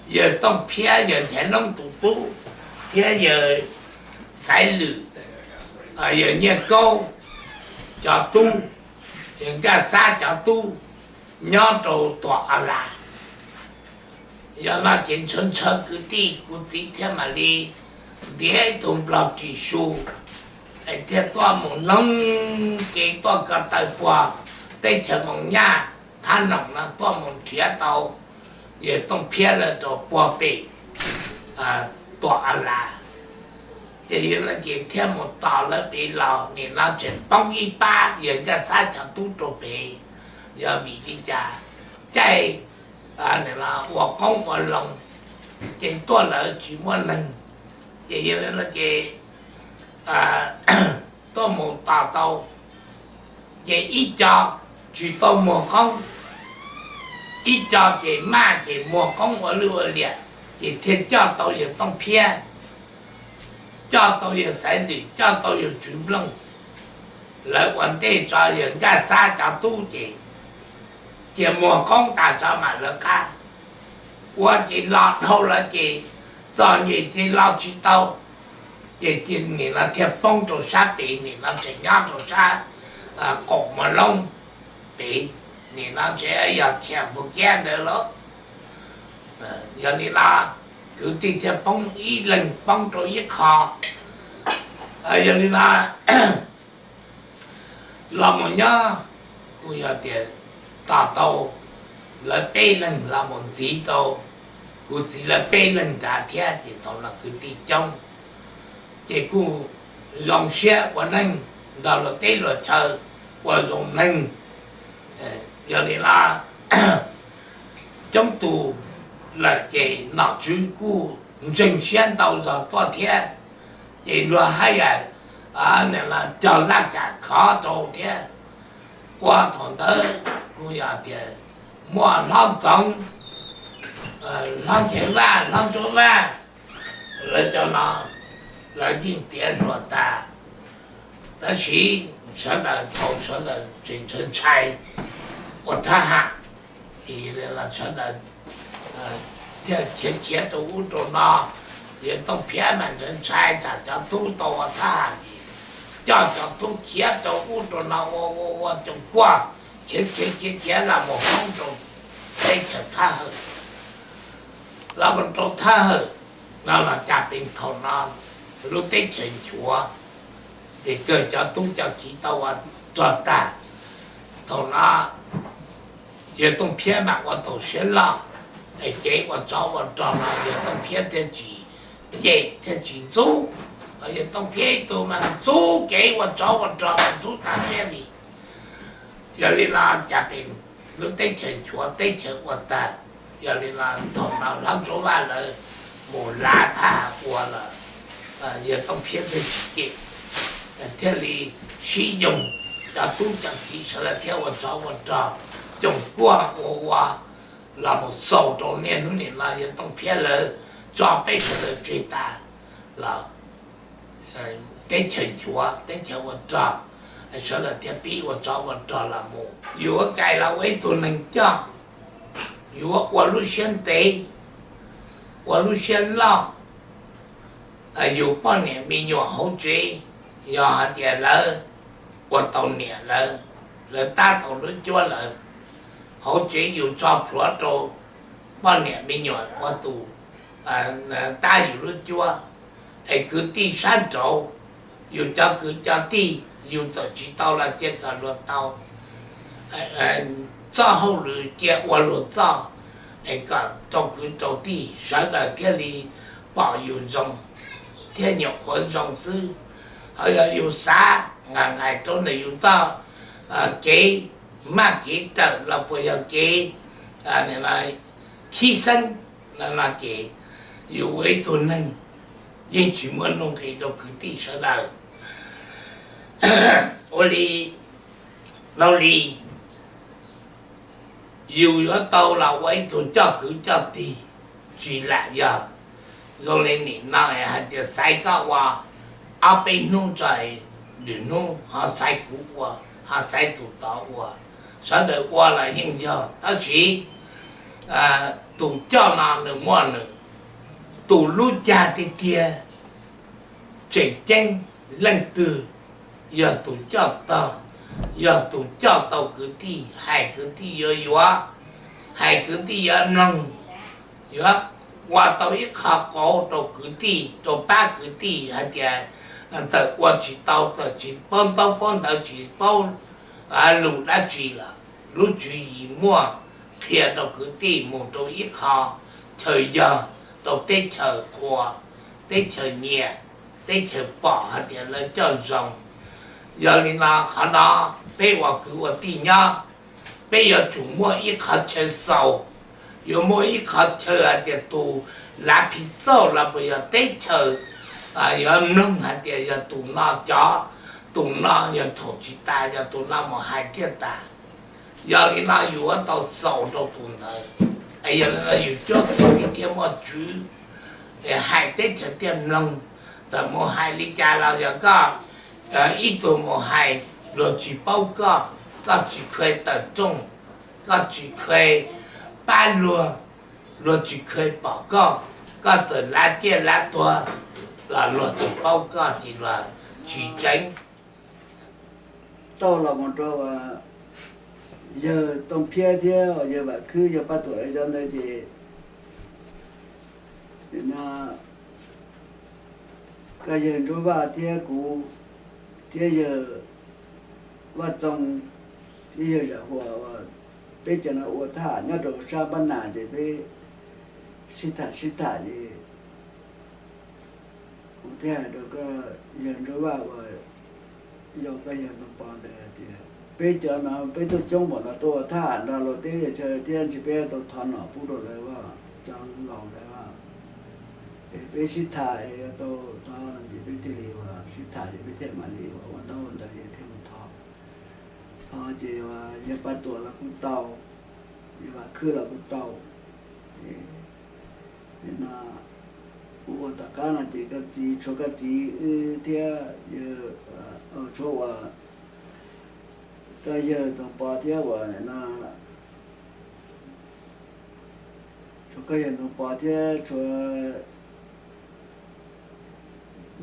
yawg Tooj Phiab yawg Nchaiv Loob tus tub thiab yawg Xaiv Lwm, yawg Nyiaj Kaub cov tub, yawg Nkaj Xab cov tub nyob rau tuam Os Las. Yog no ces ntshaw ntshaw kwv tij kuv txiv thiaj mam li ntiav ib tug nplog ris su, es thiaj tuaj mus noog kev tuaj ko taw puag teb chaws Moos Nyaj, thab noom no tuaj mus nrhiav tau yawg Tooj Phiab lawv rau puag pem tuam Os Las. Ces yog no ces thiaj mus tos lawv pem los nim no tseem poob ib pab yawg Nkaj Xab cov tub rau pem. Yog vim li cas? Caij ua qoob ua loo ces tuaj lawv tsis muaj neeg, ces yog li no ces tuaj mus tos tau, ces ib co tsis tau muag qoob, ib co ces maj ces muag qoob ua lwj ua liam, ces thiaj coj tau yawg Tooj Phiab, coj tau yawg Xaiv Lwm, coj tau yawg Tswv Nplooj. Lawv ua ntej tso yawg Nkaj Xab cov tub ces cia muag qoob tas tso mam lawv qab. Ua ces los dhau lawm ces txom nyem ces los tsis tau, ces nim no thiaj poob rau sab pem, nim no tseem nyob rau sab qaum Mos Loob pem, nim no tseem yog Khias Npus Kiab ntawd lauj. Yog li no kwv tij thiaj poob ib leeg poob rau ib qho. Yog li no los mus nyob, kuj yog tias tos tau lawv peb leeg los mus ntxiv tau kuv txiv lawv peb leeg nrad thiab, ces thaum no kwv tij coob, ces kuj zoo siab ua neej nrog luag teb luag chaw ua zoo neeg. Yog li no coob tus lawm ces nom tswv kuj ntseeg siab ntau zog tuaj thiab, ces luag haj yam cog laj kam khov rau thiab. Ua thaum ntawd kuj yog tias muaj hlob Ntxoov, hlob Ncheev Vaj, hlob Ntsuab Vaj, lawv cov no lawv yeej tiav hluas tas, tab sis sawv daws thaum sawv daws tseem ntshai ntshai ua thab ham, sawv daws thiaj khiav khiav rau ub rau no. Yawg Tooj Phiab mas ntshai ntshai tsam cov tub tau ua thab ham ces coj cov tub khiav rau ub rau no ua ua ua coom kuaj, khiav khiav khiav khiav los mus hoob rau teb chaws Thab Hawm, los mus rau Thab Hawm no los cas pem thaum no lub teb chaws nchuav, ces kawg cov tub cov kiv tau ua rog tag. Thaum no yawg Tooj Phiab mam ua tau siab loj, es kev ua tsov ua rog no yawg Tooj Phiab thiaj tsis cem thiaj tsis ntxub. Yawg Tooj Phiab ib tug mas ntxub kev ua tsov ua rog mas ntxub tas siab li. Yog li no cas pem lub teb chaws nchuav teb chaws ua tag. Yog li no thaum no hlob Ntsuab Vaj lawv mus lav thab ham ua lawm, yawg Tooj Phiab thiaj tsis cem, thiaj li sib yoog, cov tub cov kiv sawv daws thiaj ua tsov ua rog, coom kuaj ua ua los mus xaus rau niaj hnub nim no yawg Tooj Phiab lawv tso peb sawv daws tseg tas los teb chaws nchuav teb chaws ua rog, sawv daws thiaj pib ua tsov ua rog los mus. Yuav kais los ua ib tug neeg coj, yuav ua lub siab ntev, ua lub siab loj, yus poj niam me nyuam hauv tsev, yog hais tias lawv ua tau niam lawm, lawv tab tau lub cuab lawm, hauv tsev yus tso plhuav rau poj niam me nyuam ua tus tab yus lub cuab, es kwv tij sab nraud, yus cov kwv cov tij, yus txawm tsis tau los cia kom luag tau txoj hauj lwm, cia ua luag txoj, es kom rau kwv rau tij sawv daws thiaj li pom yus zoo thiab nyuam qhuav zoo xwb. Ho yog yus xav nqaim nqaim rau ntawm yus txoj kev maj kev rawm los puas yog kev khib xeeb no ces yus ua ib tug neeg yeej tsis muaj nuj nqis rau kwv tij sawv daws. Ua li, Laus Lis, yus yuav tau los ua ib tug coj kwv coj tij, tsis lam yog zoo li nim no hais tias xaiv koj ua ob peb hnub tso, lwm hnub ho xaiv kuv ua, ho xaiv tus tod ua, sawv daws ua los yeej yog, tab sis tus coj no nws muaj nws tus lub cag tiag tiag, tseem ceeb leej twg yog tus coj tog, yog tus coj tau kwv tij, hais kwv tij yuav yuav, hais kwv tij yuav mloog, yuav ua tau ib qho qauv rau kwv tij, rau pab kwv tij hais tias txawm ua tsis tau, txawm tsis paub ntaub paub ntawv, tsis paub lus dab tsi los lub tswv yim muaj qhia rau kwv tij mus rau ib qho chaw yog, rau teb chaws qhuas, teb chaws nyiam, teb chaws pom hais tias lawv coj zoo. Yog li no qhov no peb ua kwv ua tij nyob, peb yuav tsum muaj ib qhov chaw xaus, yuav muaj ib qhov chaw hais tias tus lav phis txauj los puas yog teb chaws yuav mloog hais tias yog tus no cov, tus no yog thaum tsis tas, yog tus no mus hais thiaj tas. Yog li no yus yuav tau xaus rau tus ntawd, es yog li no yus cuab txoj kev thiaj muaj tswv, hais teb chaws thiaj mloog. Txawm mus hais li cas los yog koj ib tug mus hais, luag tsis paub koj, koj tsis kheev tawm rooj, koj tsis kheev pab luag, luag tsis kheev pom koj, koj txawm lav ciaj lav tuag los luag tsis paub koj ces luag tsis tseev. Tau los mus rau uas yawg Tooj Phiab thiab uas yawg Vam Khwb, yawg Paj Tuam zov ntawd ces no koj yawg Ntsuab Vaj thiab kuv thiab yawg Vaj Txoo thiab yawg Zam Huas uas peb cov no ua thaj nyob rau sab Pab Nas ces peb sib tham sib tham ces kuv thiaj hais rau koj yawg Ntsuab Vaj uas yog koj yawg Ntxoov Pov ntawd hais tias peb cov no peb tuaj coob npaum no tuaj ua thaj nrog luag teb chaws thiab ntshe peb tau thov nom pub rau lawv cov laus ntawd, es peb sib tham es yuav tau thov no ces peb thiaj li ua sib tham ces peb thiaj mam li ua ua ntaub ua ntawv es thiaj mus thov. Thov ces yawg Paj Tuam los kuj tau, yawg Vam Khwb los kuj tau. No kuv ua tom qab no ces koj txiv, tshuav koj txiv wb thiab, tshuav uas koj yawg Ntxoov Pov thiab uas no, tshuav koj yawg Ntxoov Pov thiab tshuav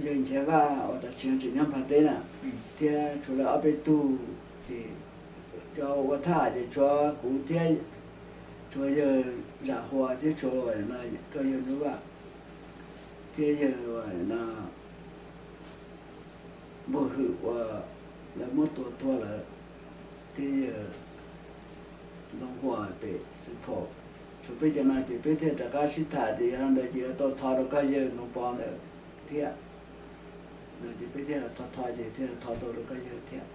yawg Nchaiv Vaj uas tam sim no tseem nyob Nplog teb na, thiab tshuav lawv ob peb tug ces cov ua thaj ces tshuav kuv thiab tshuav yawg Zam Huas thiab tshuav koj yawg Ntsuab Vaj thiab yawg no Npug Hwm uas lawv muab tua tuag lawm, thiab yawg Ntxoov Huas pem Xwm Phaum. Tshuav peb cov no ces peb thiaj rov qab sib tham tias yog ntawd ces yuav tau thov rau koj yawg Ntxoov Pov ntawd thiab. No ces peb thiaj thov thov ces thiaj thov tau rau koj yawg thiab.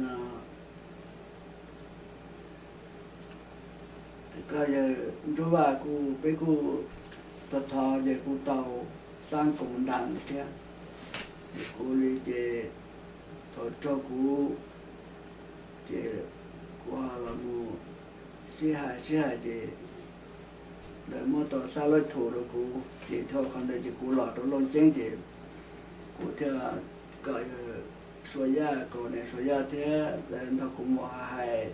No koj yawg Ntsuab Vaj kuj, peb kuj thov thov ces kuj tau xab koos ntas thiab. Kuv li ces thaum raug kuv ces kuv los mus sib hais sib hais ces lawv muab tau xab lab thum rau kuv ces dhau qhov ntawd ces kuv los rau Looj Ceeb ces kuv thiaj kom Suav Yaj, kom niam Suav Yaj thiab lawv nrog kuv mus hais,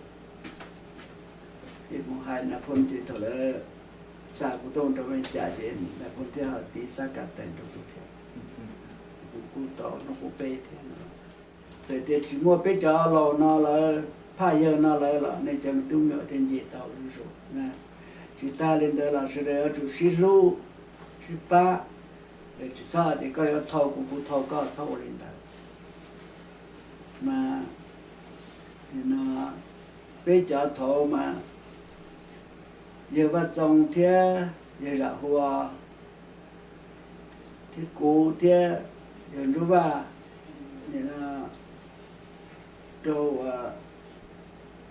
mus hais Nas Phoo ces thaum lawv xa kuv tuaj rau Amelikas ces lawv kuj thiaj ho tiv xab kas tais rau kuv thiab. Kuv kuj tau hnub qub peb thiab no. Txawm tias tsis muaj peb cov laus no lawm, phaj yawg no lawm los nej cov me tub me nyuam thiaj nce tau zuj zus na. Tsis tas li ntawd los sawv daws yuav tsum sib hlub, sib pab. Tsis txhob tias koj yuav thau kuv, kuv thau koj, txhob ua li ntawd. Mas no peb cov thaud mas yawg Vaj Txoos thiab yawg Zam Hua thiab kuv thiab yawg Ntsuab Vaj, rau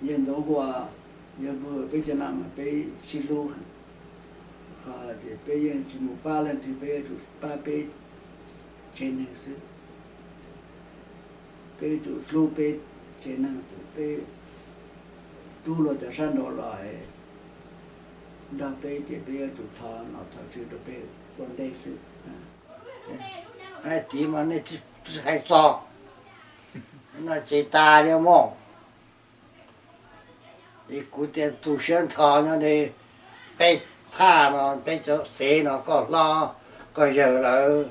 yawg Ntxoov Hua, yawg Npawg, peb cov no mas peb sib hlub heev. Qhov tias peb yeej tsis mus pab leej twg, peb yuav tsum pab peb tsev neeg xwb. Peb yuav tsum hlub peb tsev neeg, peb rub luag cov sab nraud los nrog peb ces peb yuav tsum thov nom thov tswv rau peb ua ntej xwb. Hais tias mas nej tsis hais txog no ces tas li mog. Es kuv tias tu siab nrho nyob li peb phaj no, peb cov xev no koj hlob koj yawg lawv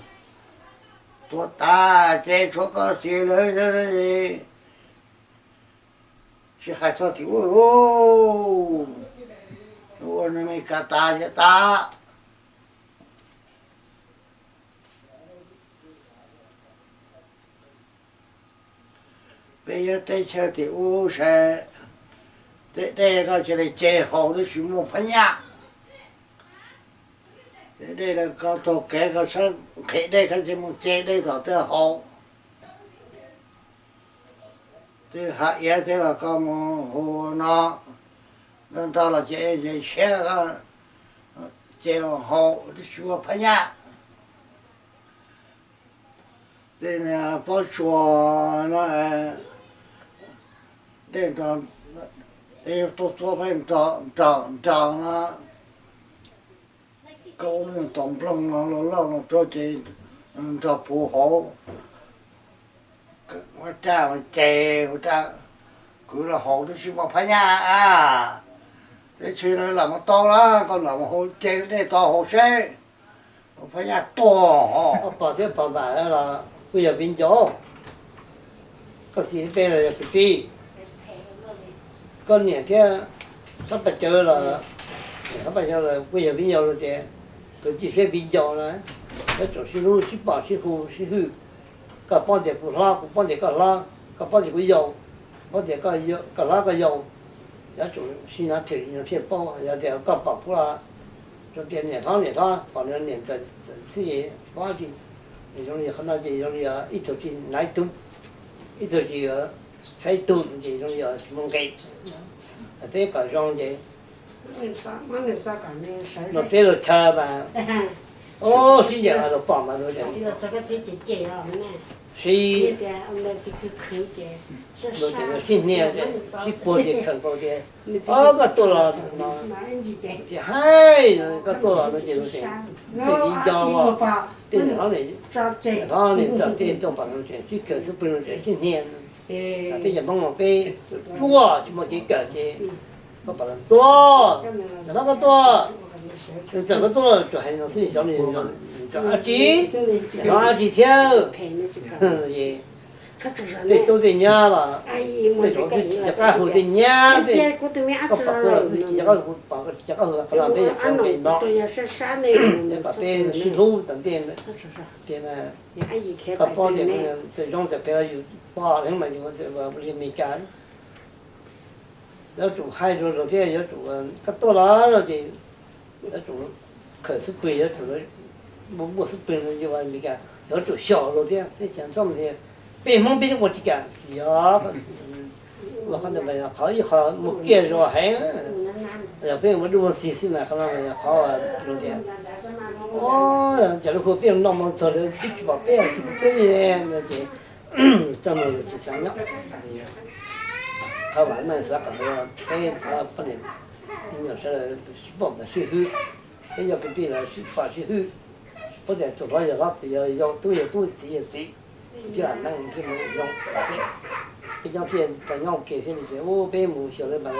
tuag tas ces tshuav koj xev lawv, tsis hais txog tim ub, ua Amelikas tas ces tas. Peb nyob teb chaws tim ub saib, tej dej koj cia li ce haus twb tsis muaj phab nyaj. Tej dej koj taug kev koj saib nqhis dej koj cia li mus ce dej tom tej haus. Tej hav iav tej los koj mus hu no, nrog nrog los ces siab koj ce haus twb tsis muaj phab nyaj. Tej pob tsuas no, dej nrog, tej tuaj txua peb nrog nrog no, koj ua lub nyuag tos nplooj no loj loj no rau ces nrog puv hauv, ua raj ua ces ua raj, kwv los haus twb tsis muaj phab nyaj a. Teb chaws no lam mus tau lawm, koj lam mus haus ces dej tod haus seb, muaj phab nyaj tuag ho. Koj pog thiab pog vam los kuj yog viv ncaus, koj txiv thiab peb los yog kwv tij, koj niam thiab thab paj cawv los, niam thab paj cawv los kuj yog viv ncaus los tias, kwv tij thiab viv ncaus no, yuav tsum sib hlub sib pom sib hu sib hwm. Koj paub tias kuv hlob, kuv paub tias koj hlob, koj paub tias kuv yau, paub tias koj hlob koj yau, yuav tsum sib nab thwm no thiaj paub. Yog tias koj pom kuv los zoo tias niam hlob niam hlob, pom niam ntxawm xwb, paub tsis, zoo li qhov no ces zoo li ib tug tsis naiv tug, ib tug tsis saib tug ces zoo li tsis muaj nqis. Peb kom zoo ces no peb los chaw mas, o, sib ncaim los pom mas, sib, sib hnia, sib puag ces khawm nkaus tias, o, koj tuaj los no, tias haib, koj tuaj los no ces tej viv ncaus, tej niam hlob niam ntxawm tej tuaj pom no tseem sib khawm xub pwg no tseem sib hnia. Peb cov Hmoob no peb tsuaj tsis muaj kev kawm ces koj pom los tuaj, niam hlob koj tuaj, niam ntxawm koj tuaj, tsuas hais no xwb, xyov niam ntxawm dab tsi, niam hlob dab tsi thiab, tej tub tej nyab los tej zaum twb tsis nco qab hu tej nyab tej, koj pom kuv los twb tsis nco qab hu, pom koj tsis nco qab hu qhov no peb yog qhov nqe no, es kom peb sib hlub tom ntej tias koj paub tias txawm zoo txawm phem los yus pom heev mas yus ua li Amelikas. Yuav tsum hais rau luag thiab, yuav tsum, koj tuaj los no ces yuav tsum khawm xub pwg, yuav tsum muaj xub pwg no, yuav ua Amelikas yuav tsum xyaum luag thiab. Peb cov ntxhab tias peb Hmoob peb yeej ua tsis kam, yog ua qhov ntawd mas yog qhov ib qho muaj kiag zoo heev, yog peb ua dub ua ntxhi xwb mas qhov no mas yog qhov luag tias, o, cov lub hu peb noj mov txog lawv twb tsis pom peb, tsis pom peb li no ces txaj muag lus tsis xav nyob. Qhov vam meej xav kom peb cov poj niam me nyuam sawv daws sib pom mas sib hwm, peb yog kwv tij los sib pom sib hwm, paub tias tus hlob yog hlob, tus yau yog yau, tub yog tub, txiv yog txiv, thiaj meej thiaj zoo. Peb nyob thiaj tau nyob ua ke thiaj li tias, u, peb mus xyuas lawv mas,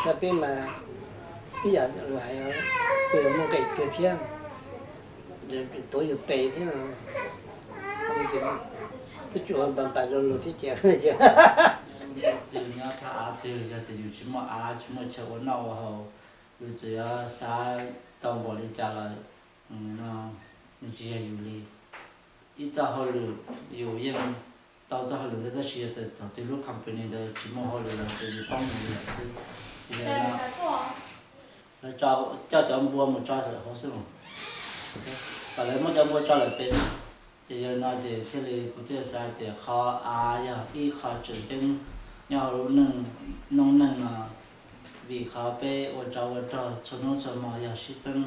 saib peb mas Ib yam li hais, kuj yuav muaj nqis kawg thiab, tuav yus tes thiab, twb tsuas npam npam luag luag thiab ces. Twg nyob thaj av twg, yog tias yus tsis muaj av tsis muaj chaw ua noj ua haus, yus txawm yuav xav tau npaum li cas los no, nws tsis yog yus li. Ib txoj hauj lwm, yus yeej tau txoj hauj lwm ntawd tab sis yog tias thaum twg lub company ntawd tsis muaj hauj lwm los ces yus poob mus li lawm xwb. Ces yog no lawv coj cov npua mus tso lawm hauv xwb mas, kom lawv muab cov npua tso lawm pem. Ces yog no ces thiaj li kuv thiaj xav tias qhov av yog ib qho tseem ceeb nyob hauv lub neej, noob neej no, vim qhov peb ua tsov ua rog txhua hnub txhua hmo yog sib txeeb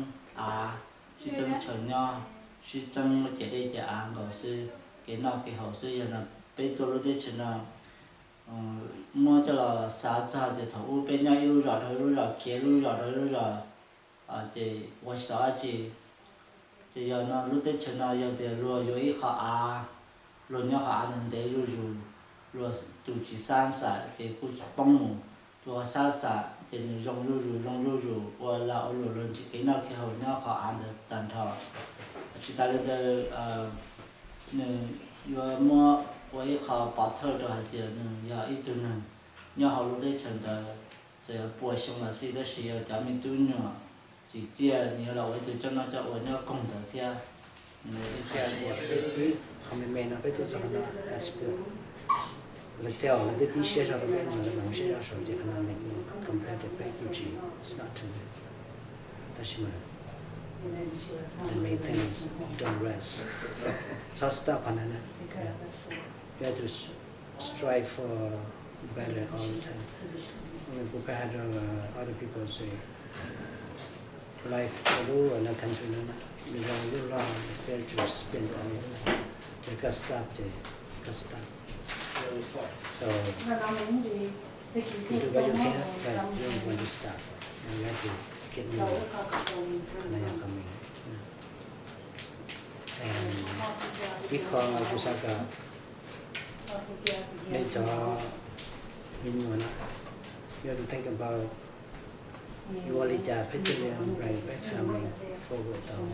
av, sib txeeb chaw nyob, sib txeeb lub ciam dej ciam av nkaus xwb, kev noj kev haus xwb. Yog no peb tuaj lub teb chaws no muab coj los xav txog tias thaum ub peb nyob ib lub zos rau ib lub zos, khiav lub zos rau ib lub zos, ces ua tsis tau dab tsi. Ces yog no lub teb chaws no yog tias luag yuav ib qho av, luag nyob qhov av ntawd ntev zuj zus, luag tus tsis xav xam ces kuj poob mus, tus ho xav xam ces nws zoo zuj zus zoo zuj zus ua lag ua luam luag ntsib kev noj kev haus nyob qhov av ntawd tag nrho. Tsis tas li ntawd, nws yuav muab ua ib qho pov thawj rau hais tias nws yog ib tug neeg nyob hauv lub teb chaws ntawd txawm yuav pua xyoo los xij tab sis yog cov me tub nyuam tsim txiaj nws yuav los ua ib tug coj noj coj ua nyob koog ntawd thiab. Qhov me me no peb tuaj txog no as lawv tej, lawv twb pib siab zog rau peb no, lawv mam siab zog saud ces qhov no nws compare tias peb kuj tsis, it's not too bad. Tab sis mas the main thing is don't rest, txhob stop qhov ntawd na. You have to strive for better all the time. I mean, kuv pheej hais rau other people say, life rau lub no country no na, nws zoo lub log peb tsum spend on it, ces koj stop ces koj stop. So you do what you can, but you don't want to stop. You have to keep moving. Qhov no yog qhov me. Ib qho kuv xav kom nej cov me nyuam na, you have to think about yuav ua li cas peb thiaj li bring peb family forward tau.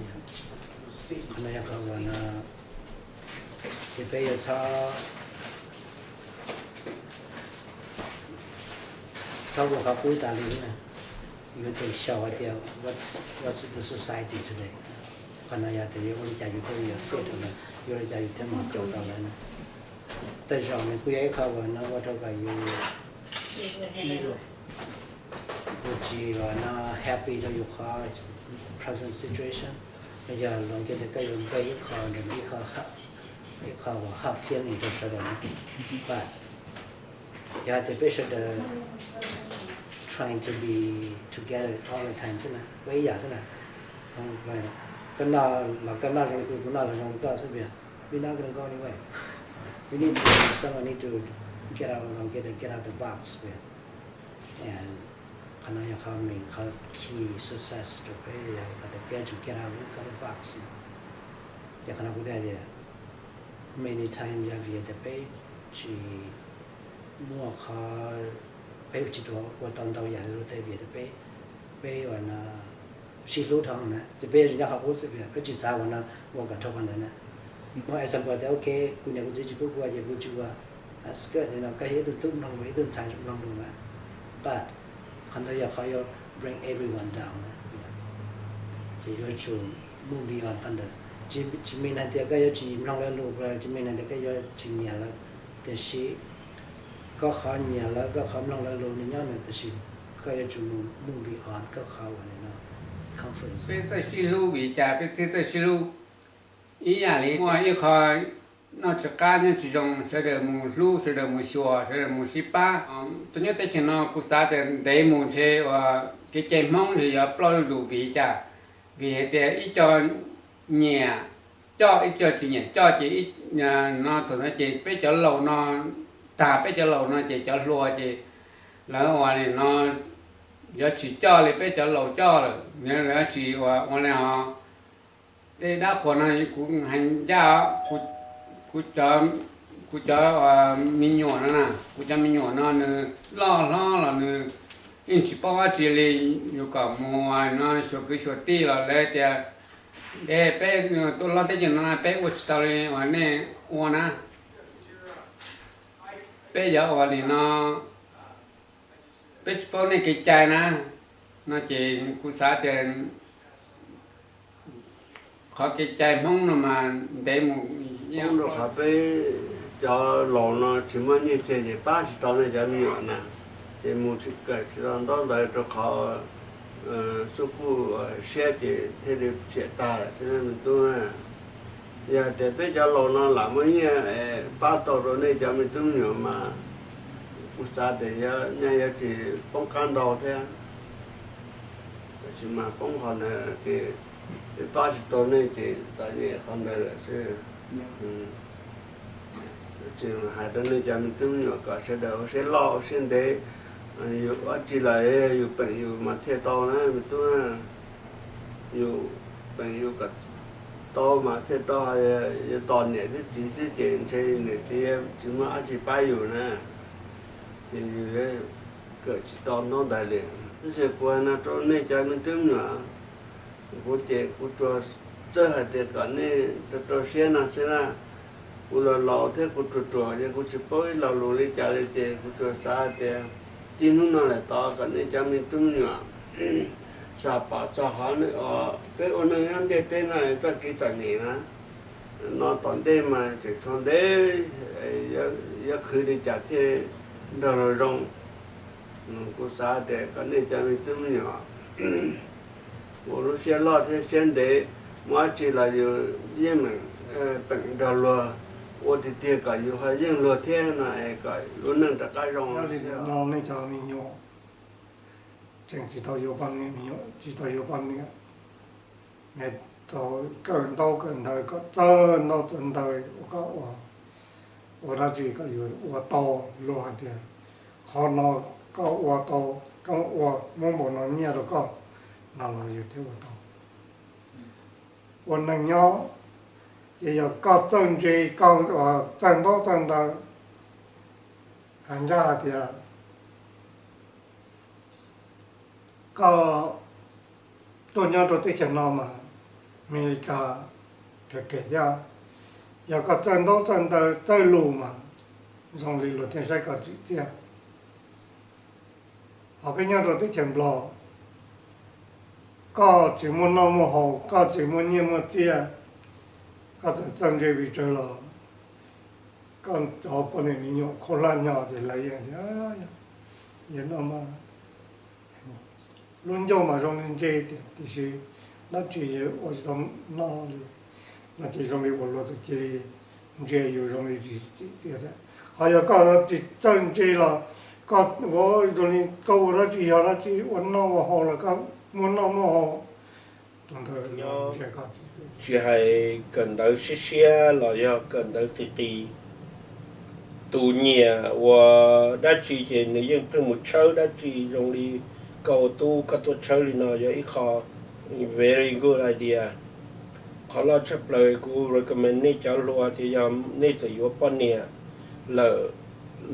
Qhov no yog qhov uas no ces peb yuav txhob, txhob ua qhov qub tas li na. Yuav tsum xyaum hais tias what's the society today. Qhov no yog tias yuav ua li cas yus thiaj li yuav fit rau lawv, yuav ua li cas yus thiaj mus caum tau lawv na. Tej zaum nws kuj yog ib qho uas no ua rau kom yus, yus tsis uas no happy rau yus qhov present situation. No yog luag nkiag tias koj yuav npe ib qho, ib qho, ib qho uas hot feeling rau sawv daws na. But yog hais tias peb sawv daws trying to be together all the time xwb na, ua ib yam xwb na, koj noj los koj noj zoo li kuv, kuv noj los zoo li koj xwb, we're not gonna go anywhere. We need to, someone need to get out, get out the box. Qhov no yog qhov main, qhov key success rau peb yog qhov tias peb tsum get out of the box. Ces qhov no kuv thiaj tias many times yog vim tias peb tsis muaj qhov, peb tsis tau ua tau ntau yam li luag tej vim tias peb, peb uas no sib hlub dhau na, ces peb yuav tsis nyob qhov qub xwb, peb tsis xav uas no ua kom dhau qhov ntawd na. Muaj example tias ok, kuv niam kuv txiv tsis pub kuv ua ces kuv tsis ua, that's good, no koj yog ib tug tub mloog lus, ib tug ntxhais mloog lus na. But qhov ntawd yog qhov yuav bring everyone down na. Ces yuav tsum move beyond qhov ntawd. Tsis mean hais tias koj yuav tsis mloog lawv lus, tsis mean hais tias koj yuav tsis nyiam lawv, tiam sis koj qhov nyiam lawv, koj qhov mloog lawv lus nws nyob nws, tiam sis koj yuav tsum move beyond koj qhov uas no comfort zone. Peb txawj sib hlub vim li cas peb thiaj txawj sib hlub? Ib yam li muaj ib qho noj tsis qab nyob tsis zoo, sawv daws mus hlub, sawv daws mus xyuas, sawv daws mus sib pab. Tuaj nyob teb chaws no kuv xav tias ntev mus ntshe uas kev cai Hmoob ntshe yuav ploj zuj zus vim li cas? Vim hais tias ib co nyiam coj, ib co tsis nyiam coj, ces no thaum no ces peb cov laus no, tag peb cov laus no ces cov hluas ces lawv uas no yuav tsis coj li peb cov laus coj lawm, lawv tsis ua li ho. Tej dab qhuas no kuv hais ncaj, kuv cov me nyuam no na, kuv cov me nyuam no nws loj hlob los nws Yeej tsis paub dab tsi li, yus kom mus no xyuas kwv xyuas tij los lawv tias, de peb tuaj loj teb chaws no peb ua tsis tau li uas nej ua na. Peb yog ua li no, peb tsis paub nej kev cai na. No ces kuv xav tias qhov kev cai Hmoob no mas ntev mus ib yam rau qhov peb cov laus no tsis muaj nyiaj tseg ces pab tsis tau nej cov me nyuam na, ces mus tsis kawm tsis tau ntaub ntawv rau qhov xub kuj siab ces thiaj li xiam tag xwb me tub. Yog tias peb cov laus no lam muaj nyiaj pab tau rau nej cov me tub me nyuam mas kuv xav tias nyaj yuav tsis poob qab ntau thiab. Tab sis mas poob qhov ntawd ces peb pab tsis tau nej ces txom nyem qhov ntawd lawm xwb. Tsis hais rau nej cov me tub me nyuam kom sawv daws ua siab loj ua siab ntev, yus ua tsi los yus peem yus mas thiaj tau na me tub. Yus peem yus kom tau mas thiaj tau, yuav tos niam thiab txiv xwb ces ntshe niam txiv tsis muaj dab tsi pab yus na, ces yus kawm tsis tau ntaub ntawv li. Tab sis kuv hais no rau nej cov me tub me nyuam, kuv ces kuv tsuas txawj hais tias kom nej rau rau siab no xwb na. Kuv los laus thiab kuv ruam ruam ces kuv tsis paub ib lo lus li cas li ces kuv tsuas xav hais tias txij hnub no lawm tod kom nej cov me tub me nyuam xam pom txog qhov peb ua neej nyob ntiaj teb no txoj kev txom nyem na. No tom ntej mas tseem tshuav ntev, yuav khwv li cas thiaj nrog luag zoo. Kuv xav tias kom nej cov me tub me nyuam ua lub siab loj thiab siab ntev, muaj dab tsi los yus yeej meem peem nrog luag ua tiag tiag kom yus ho yeej luag thiab no es kom lub neej rov qab zoo no. Nej cov me nyuam tseem tsis tau yuav poj niam, tsis tau yuav poj niam, tau kawm ntaub kawm ntawv kom txawj ntaub txawj ntawv kom ua, ua dab tsi kom yus ua tau, luag hais tias qhov no koj ua tau, koj ua muab npaum no nyiaj rau koj, no los yus thiaj ua tau. Ua neej nyob ces yog koj txawj ntse, koj txawj ntaub txawj ntawv, hais ncaj hais tias koj tuaj nyob rau teb chaws no mas Amelikas raws kev thiab, yog koj txawj ntaub txawj ntawv txawj lus mas zoo li luag thiaj saib koj tsim txiaj. Ho peb nyob rau teb chaws Nplog, koj tsis muaj noj muaj haus, koj tsis muaj nyiaj muaj txiaj, koj txawm txawj ntse pes tsawg los koj cov poj niam me nyuam khaub hlab nyo ces lawv yeej tias, yog no mas lub ncauj mas zoo li ntse tiag tiam sis dab tsi ua tsis tau noj li, no ces zoo li uas luag txawm cia li ntsia yus zoo li tsis tsim txiaj thiab. Ho yog koj tsis txawj ntse los koj ua zoo li koj ua dab tsi yog dab tsi ua noj ua haus los koj muaj noj muaj haus, tus ntawd ntsia koj tsis txiaj. Tsis hais kawm ntawv siab siab los yog kawm ntawv qis qis, tus nyiam ua dab tsi ces nws yeej pheej mus tshawb dab tsi. Zoo li koj ua tub koj tuaj tshawb li no yog ib qho very good idea. Qhov loj tshaj plaws kuv recommend nej cov hluas tias yog nej txawm yuav poj niam lawm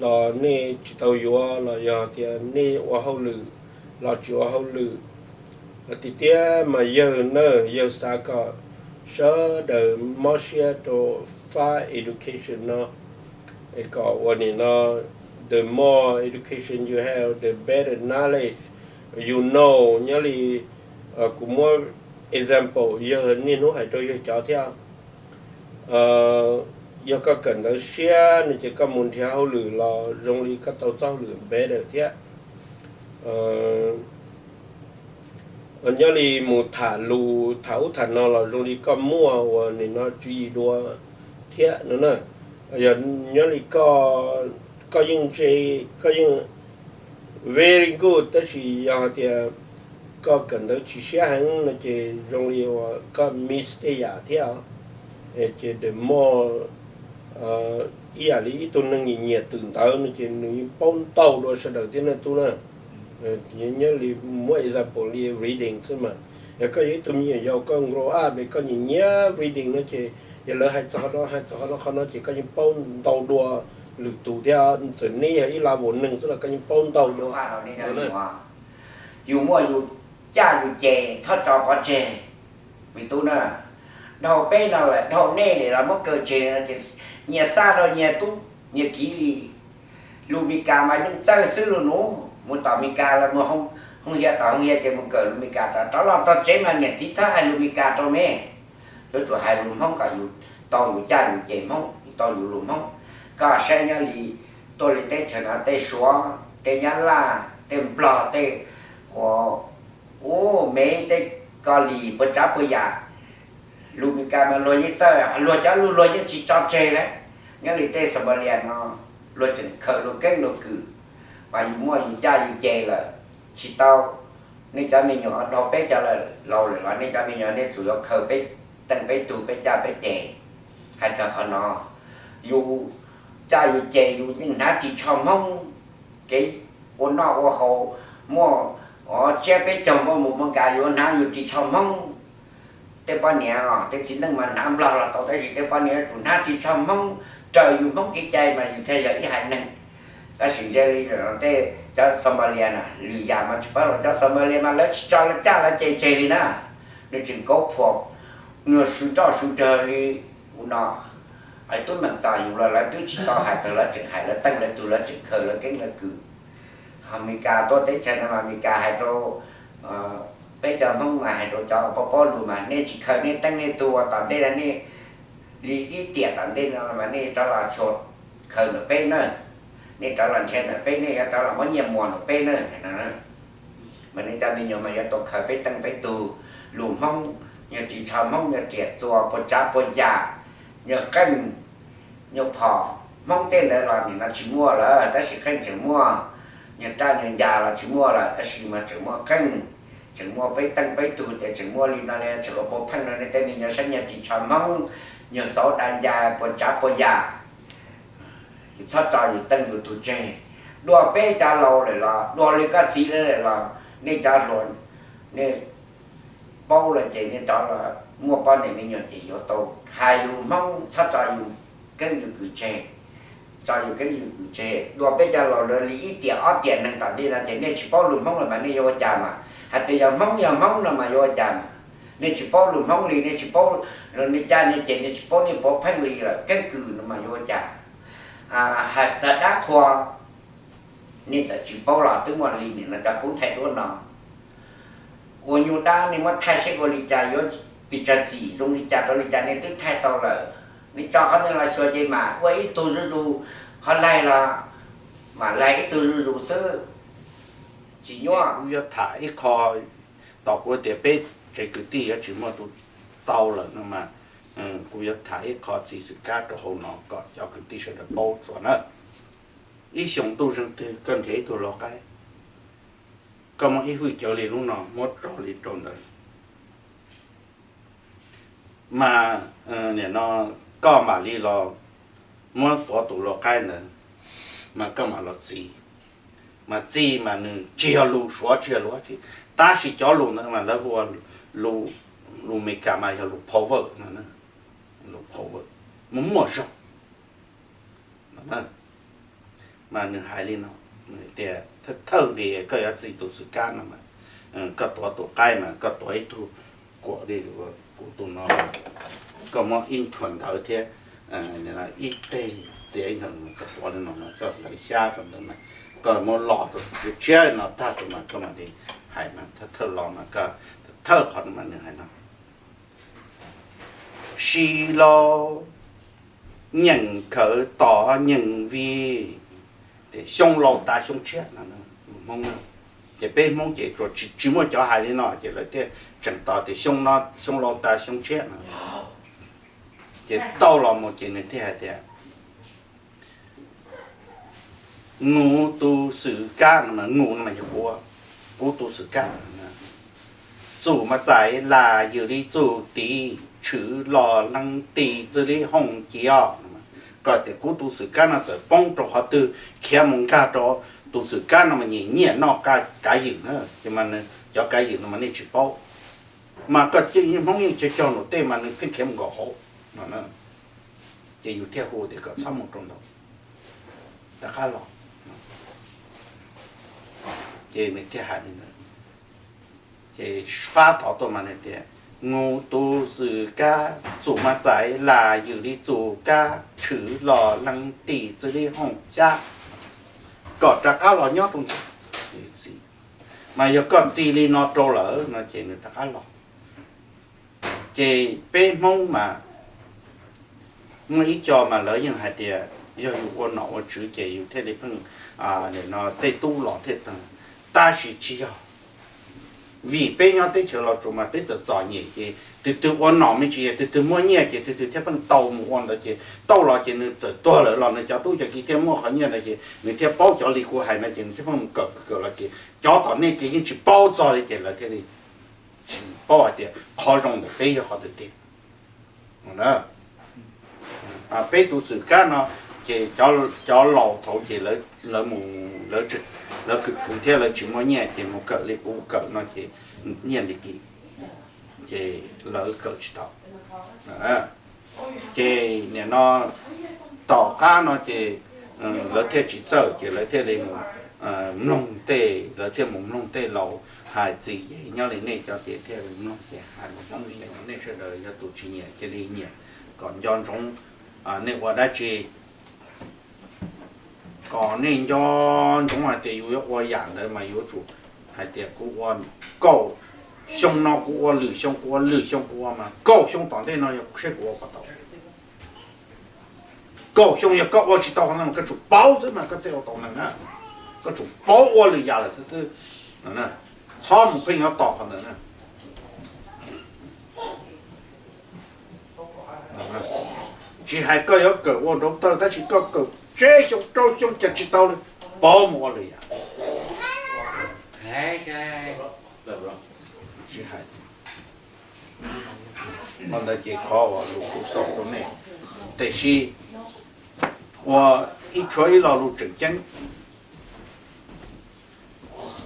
los nej tsis tau yuav los yog tias nej ua hauj lwm los tsis ua hauj lwm, tiag tiag mas yawg na, yawg xav kom sawv daws mob siab rau fab education no, es kom ua nim no the more education you have, the better knowledge you know. Nyob li kuv muab example yawg niaj hnub hais rau yawg cov thiab. Yog koj kawm ntawv siab no ces koj mus nrhiav hauj lwm los zoo li koj tau txoj hauj lwm better thiab. Nyob li mus tham lus tham ub tham no los zoo li koj muaj uas nim no tswv yim dua thiab no na. Yog nyob li koj, koj yeej ntse, koj yeej very good tab sis yog hais tias koj kawm ntawv tsis siab heev no ces zoo li uas koj miss tej yam thiab. Ces the more, ib yam li ib tug neeg nyiam nyiam twm ntawv no ces nws yeej paub ntau dua sawv daws thiab na tub na. Nyob li muab example li reading xwb mas, yog koj yog ib tug me nyuam yaus koj grow up koj nyiam nyiam reading no ces yog lawv hais txog qhov no hais txog qhov no qhov no ces koj yeej paub ntau dua lwm tus thiab. Txawm neb yog ib level neeg xwb los koj yeej paub ntau dua. Yus muaj yus caj yus ces txhob tso pov tseg. Me tub na, dhau peb no lawm, dhau nej li los muab kaw tseg no ces nyias xa rau nyias tub nyias kiv li. Lus Mes Kas mas yeej txawj xwb lus nus, mus tom Mes Kas los mus hoo, hoo hias tom hoo hias ces mus kawm lus Mes Kas rov los txog tsev mas niam txiv txhob hais lus Mes Kas rau me. Yuav tsum hais lus Hmoob kom yus tau yus caj yus ces Hmoob, yus tau yus lus Hmoob. Koj saib nyob li, tuaj li teb chaws no tej Suav, tej Nyab Laj, tej Nplog, tej ua, ua Mev, tej Kos Lis, puas tsav puas yam, lus Mes Kas mas luag yeej txawj, luag cov lus luag yeej tsis tso tseg li. Nyob li tej Xos Mas Li no, luag tseem khaws luag keeb luag kwm, mas yus muaj yus caj yus ces lawm, tsis tau. Nej cov me nyuam dhau peb cov laus lawm los nej cov me nyuam nej tsum yuav khaws peb teej peb tug peb caj peb ces. Hais txog qhov no, yus caj yus ces yus yeej hnav ris tsho Hmoob, kev ua noj ua haus, muaj tsiab peb caug npauj mus npauj nkas yus hnav yus ris tsho Hmoob. Tej poj niam, tej txiv neej mas hnav Nplog los tau tab sis tej poj niam yuav tsum hnav ris tsho Hmoob raws yus Hmoob kev cai mas yus thiaj yog ib haiv neeg. Tab sis ntshe li tej cov Xos Mas Li na, lwm yam mas tsis paub los cov Xos Mas Li mas lawv tsis tso lawv caj lawv ces tseg li na. Nws tseem kauv phuam, nws sw nroj sw nrag li ub no. Tub meem txom nyem los lawv twb tsis tau hais txog, lawv tseem hais lawv teej lawv tug, lawv tseem khaws lawv keeb lawv kwm. Ho Mes Kas tuaj teb chaws no mas Mes Kas hais rau peb cov Hmoob mas hais rau cov paub paub lus mas nej tsis khaws nej teej nej tug ua tom ntej no, nej li ib tiam tom ntej no mas nej rov los txhua khaws ntawm peb na, nej rov los nrhiav ntawm peb, nej yuav rov los muab nyiaj muas ntawm peb na. Mas nej cov me nyuam mas yuav tau khaws peb teej peb tug lus Hmoob, yog ris tsho Hmoob, yog riam txuas puas tsav puas yam, yog qeej, yog phom. Hmoob tej ntawd los nim no tsis muaj lawm tab sis qeej tseem muaj, yog raj yog ncas los tsis muaj lawm tab sis mas tseem muaj qeej, tseem muaj peb teej peb tug tias tseem muaj li no li, tseem ua puav pheej rau nej tej me nyuam saib, yog ris tsho Hmoob, yog xauv da ncas puas tsav puas yam. Yus txhob tso yus teej yus tug tseg. Dua peb cov laus lawm los dua li koj txiv lawm los nej cov hluas, nej paub lawm ces nej rov los muaj poj niam me nyuam ces yuav tau hais lus Hmoob, txhob tso yus keeb yus kwm tseg. Tso yus keeb yus kwm tseg, dua peb cov laus lawm li ib tiam ob tiam neeg tom ntej no ces nej tsis paub lus Hmoob lawm mas nej yuav ua cas mas? Hais tias yog Hmoob yog Hmoob no mas yuav ua cas mas? Nej tsis paub lus Hmoob li, nej tsis paub, nej caj nej ces nej tsis paub, nej puav pheej li lawm keeb kwm no mas yuav ua cas? Hais txog dab qhua, nej txawm tsis paub los twb muaj li nim no cov kub thaij duab no. Ua nyuj dab nej muab thaij seb ua li cas, yuav pes tsawg txim zoo li cas rau li cas nej twb thaij tau lawm. Nej tso qhov ntawd los xyuas ces mam ua ib tug zuj zus, qhov laig los mam laig ib tug zuj zus xwb, tsis nyuaj. Kuv yuav tham ib qho, tos kuv tias peb tsev kwv tij yuav tsis muaj tus tau lawm no mas, kuv yuav tham ib qho txiv xwm kab rau hauv no kom cov kwv tij sawv daws paub txuas na. Ib xyoo ntuj zeeg twg koj nrhiav ib tug lau qaib, koj muab ib hwj cawv li lub no muab tso li rau ntawd, mas nim no koj mam li los muab tuav tus lau qaib ntawd, mas koj mam los txi. Mas txi mas nws tsis yog lus Suav tsis yog lus dab tsi, tab sis cov lus ntawd mas lawv hu ua lus, lus Mes Kas mas yog lus power no, lus power, muaj muaj zog. Mas nws hais li no, nws tias thawj nqis koj yuav txi tus xwm kab no mas koj tuav tus qaib mas koj tuav ib tug kuam li kuv tus no, koj muab ib nchuav ntawv thiab ib teg txiav ib nchuav, koj tuav li no mas koj hlawv xyab rau ntawd mas koj muab lo rau tshiab li no tag rau mas koj mam li hais mas thawj los mas koj, thawj qhov no mas nws hais no, si lo nyeem khawv tom nyeem vi, tias xyoo laus tas xyoo tshiab no, lus Hmoob. Ces peb Hmoob ces tsuas tsis muaj cov hais li no ces lawv thiaj tseem tos tias xyoo no xyoo laus tas xyoo tshiab no. Ces tau los mus ces nws thiaj hais tias, nus tus xwm kab no, nus no mas yog kuv, kuv tus xwm kab. Txum mas txais las yws li txuj tiv, tshwm los leej tis txwj li hooj ciav. Koj tias kuv tus xwm kab no txawm poob rau qhov twg khiav mus nkag rau, tus xwm kab no mas nyiam nyiam noj kav ywm na, ces mas cov kav ywm no mas nej tsis paub. Mas koj cia Hmoob yeej cog cog num tej mas nws pheej khiav mus nkaum hauv no, ces yus thiaj hu tias kom txhob mus rau ntawd, rov qab los. Ces nws thiaj hais li ntawd. Ces fab thov tuaj mas nws tias, nus tus xwm kab txum mas txais las ywm li txum kab tshwm los leej tim txwv li hooj xyab, kom rov qab los nyob rau ntawd. Mas yog koj txi li no rau lawm no ces nws rov qab los. Ces peb Hmoob mas muaj ib co mas lawv yeej hais tias yog yus ua nom ua tswv ces yus thiaj li pheej, no tej tub los thiaj, tab sis tsis yog. Vim peb nyob teb chaws Los Tsuas mas peb txawm txom nyem ces tus twg ua nom me ntsis, tus twg muaj nyiaj ces tus twg thiaj pheej tau mus ua ntawd ces tau los ces nws txawm tuag lawm los nws cov tub cov kiv thiaj muaj qhov nyiaj ntawd ces nws thiaj paub cov li kuv hais no ces nws thiaj pheej mus kawm kawm los ces cov tom nej ces yeej tsis paub txog li ces lawv thiaj li tsis paub hais tias qhov zoo ntawm peb yog qhov twg tiag. Peb tus xwm kab no ces cov laus thaud ces lawv, lawv khwv khwv thiab lawv tsis muaj nyiaj ces mus kawm li kuv kawm no ces nyiaj li kis ces lawv kawm tsis tau. Ces nim no tom qab no ces lawv thiaj tsis txawj ces lawv thiaj li mus mloog tej, lawv thiaj mus mloog tej laus hais txiv ces nyob li nej cov ces thiaj li mloog ces hais mus mloog li nej sawv daws yog tus tsis nyiam cia li nyiam kom nco ntsoov nej ua dab tsi. Kom nej nco ntsoov hais tias yus yuav ua yam ntawd mas yuav tsum hais tias kuv ua kaum xyoo no kuv ua lwm xyoo kuv ua lwm xyoo kuv ua mas kaum xyoo tom ntej no yog seb kuv ua puas tau. Kaum xyoo yog koj ua tsis tau qhov no mas koj tsum paub xwb mas koj thiaj ua tau neeg na. Koj tsum paub ua lwm yam lawm xwb xwb. Txhob mus pheej yuav tos qhov ntawd na. Tsis hais koj yuav kawm ua doctor tab sis koj kawm tsib xyoo rau xyoo cas tsis tau li, paub mus ua lwm yam. Tsis hais, qhov ntawd ces qhov uas lus kuv xaus rau nej, tiam sis ua ib tshuav ib lo lus tseem ceeb.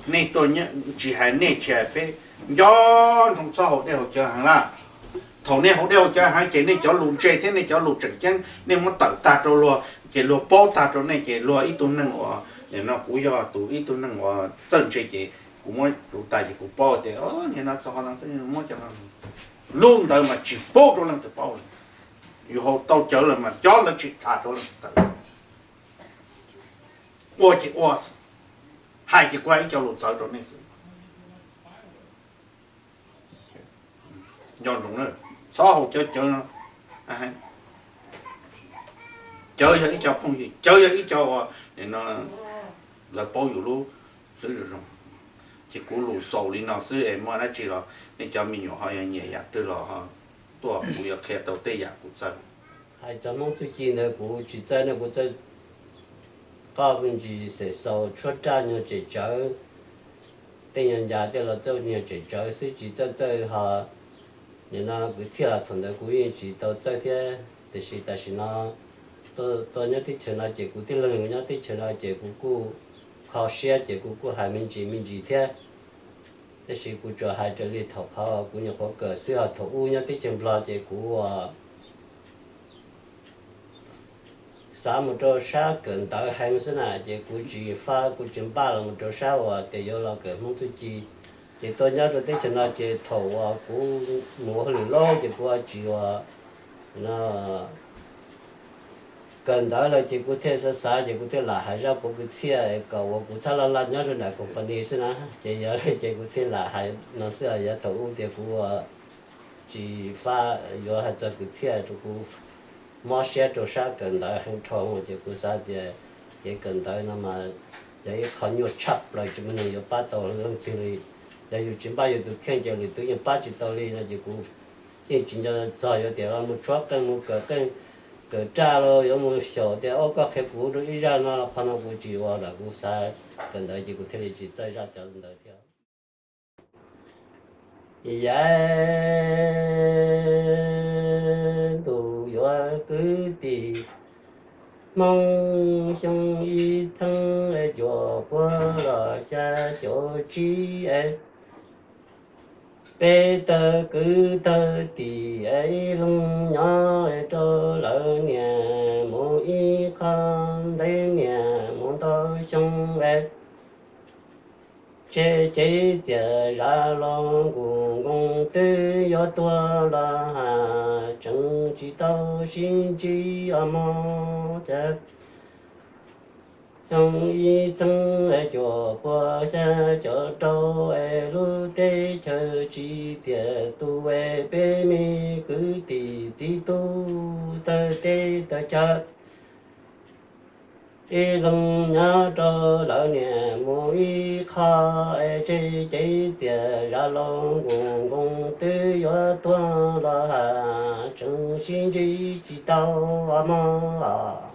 Nej tuaj, tsis hais nej tsis hais peb, nco ntsoov txhob haus dej haus cawv heev lawm. Thaum nej haus dej haus cawv heev ces nej cov lus ntse thiab nej cov lus tseem ceeb nej muab tawm tag rau luag ces luag paub tag rau nej ces luag ib tug neeg uas, no kuv yog tus ib tug neeg uas txawj ntse ces kuv muab lus tag ces kuv paub tias niag no txog qhov no xwb muab cov no. Lub ntawd mas tsis pub rau leej twg paub li. Yus haus tau cawv lawm mas cov ntawd tsis tham rau leej twg tawm. Ua ces ua xwb, hais ces kuv hais ib co lus txawv rau nej xwb. Nco ntsoov na, txhob haus cawv cawv no. Cawv yog ib co phooj ywg, cawv yog ib co uas lawv paub yus lub hlwb zoo. Ces kuv lus xaus li no xwb es muaj dab tsi los nej cov me nyuam ho yog nyiam yam twg los ho tuaj kuv yuav qhia tau tej yam kuv txawj. Hais txog Hmoob txuj ci ntawd kuv tsis txawj ne, kuv txawj qoj me ntsis xem xaus tshuab raj nyuag tsem tsawv, tej nyuag ncas tej los txawj nyuag tsem tsawv xwb tsis txawj txawj ho. Nim no kwv txhiaj los thaum ntawd kuv yeej tsis tau txawj thiab tiam sis tam sim no tuaj nyob teb chaws no ces kuv tij leeg nyob teb chaws no ces kuv kuj kho siab ces kuv kuj hais me ntsis me ntsis thiab. Tab sis kuv tsuas hais raws li thaum qhov kuv nyuam qhuav kawm xwb ho thaum ub nyob teb chaws Nplog ces kuv xav mus rau sab kawm ntawv heev xwb na ces kuv tsis fab kuv tsis npaj los mus rau sab uas tias yuav los kawm Hmoob txuj ci. Ces tuaj nyob rau teb chaws no ces thaum uas kuv mus ua hauj lwm lauj ces kuv tsis ua kawm ntawv lawm ces kuv thiaj xav xav ces kuv thiaj lam hais zaj puav kwv txhiaj kom uas kuv txhaj laj laj nyob rau nram company xwb na. Ces yog li ces kuv thiaj lam hais no xwb, yog thaum ub tias kuv tsis fab yuav hais txog kwv txhiaj rau kuv mob siab rau sab kawm ntawv heev dhau ces kuv xav tias kev kawm ntawv no mas yog ib qho nyuaj tshaj plaws tsis muaj neeg yuav pab tau leej twg li. Yog yus tsis npaj yus tus kheej ces lwm tus yeej pab tsis tau li no ces kuv yeej tsis nco txog yuav tias los mus tshuab qeej mus kawm qeej kawm raj los yuav mus xyaum tias o koj qhia kuv rau ib zaj no qhov no kuv tsis ua lawm kuv xav kawm ntawv ces kuv thiaj li tsis txawj zaj cov ntawd thiab. Yav ntuj yuav kwv tij Hmoob xyoo ib txheeb cuaj puas los xya caum tsib es peb tawg kwv tawg tij es ib leeg nyob rau lawv niam mus ib qho ntev niam mus ntau xyoo es Ces cev txias zam los nkus nkoos twb yuav tuag los has, tseem tsis tau sib ntsib os mog. Xyoo ib txheeb cuaj puas xya caum rau es lub teb chaws tsis tiam tus es peb me kwv tij txiv tub thawj teb thawj chaw ib leeg nyob rau lawv niam mus ib qho es tseg cev txias zam los nkus nkoos twb yuav tuag los has, tseem sib ntsib tsis tau os mog.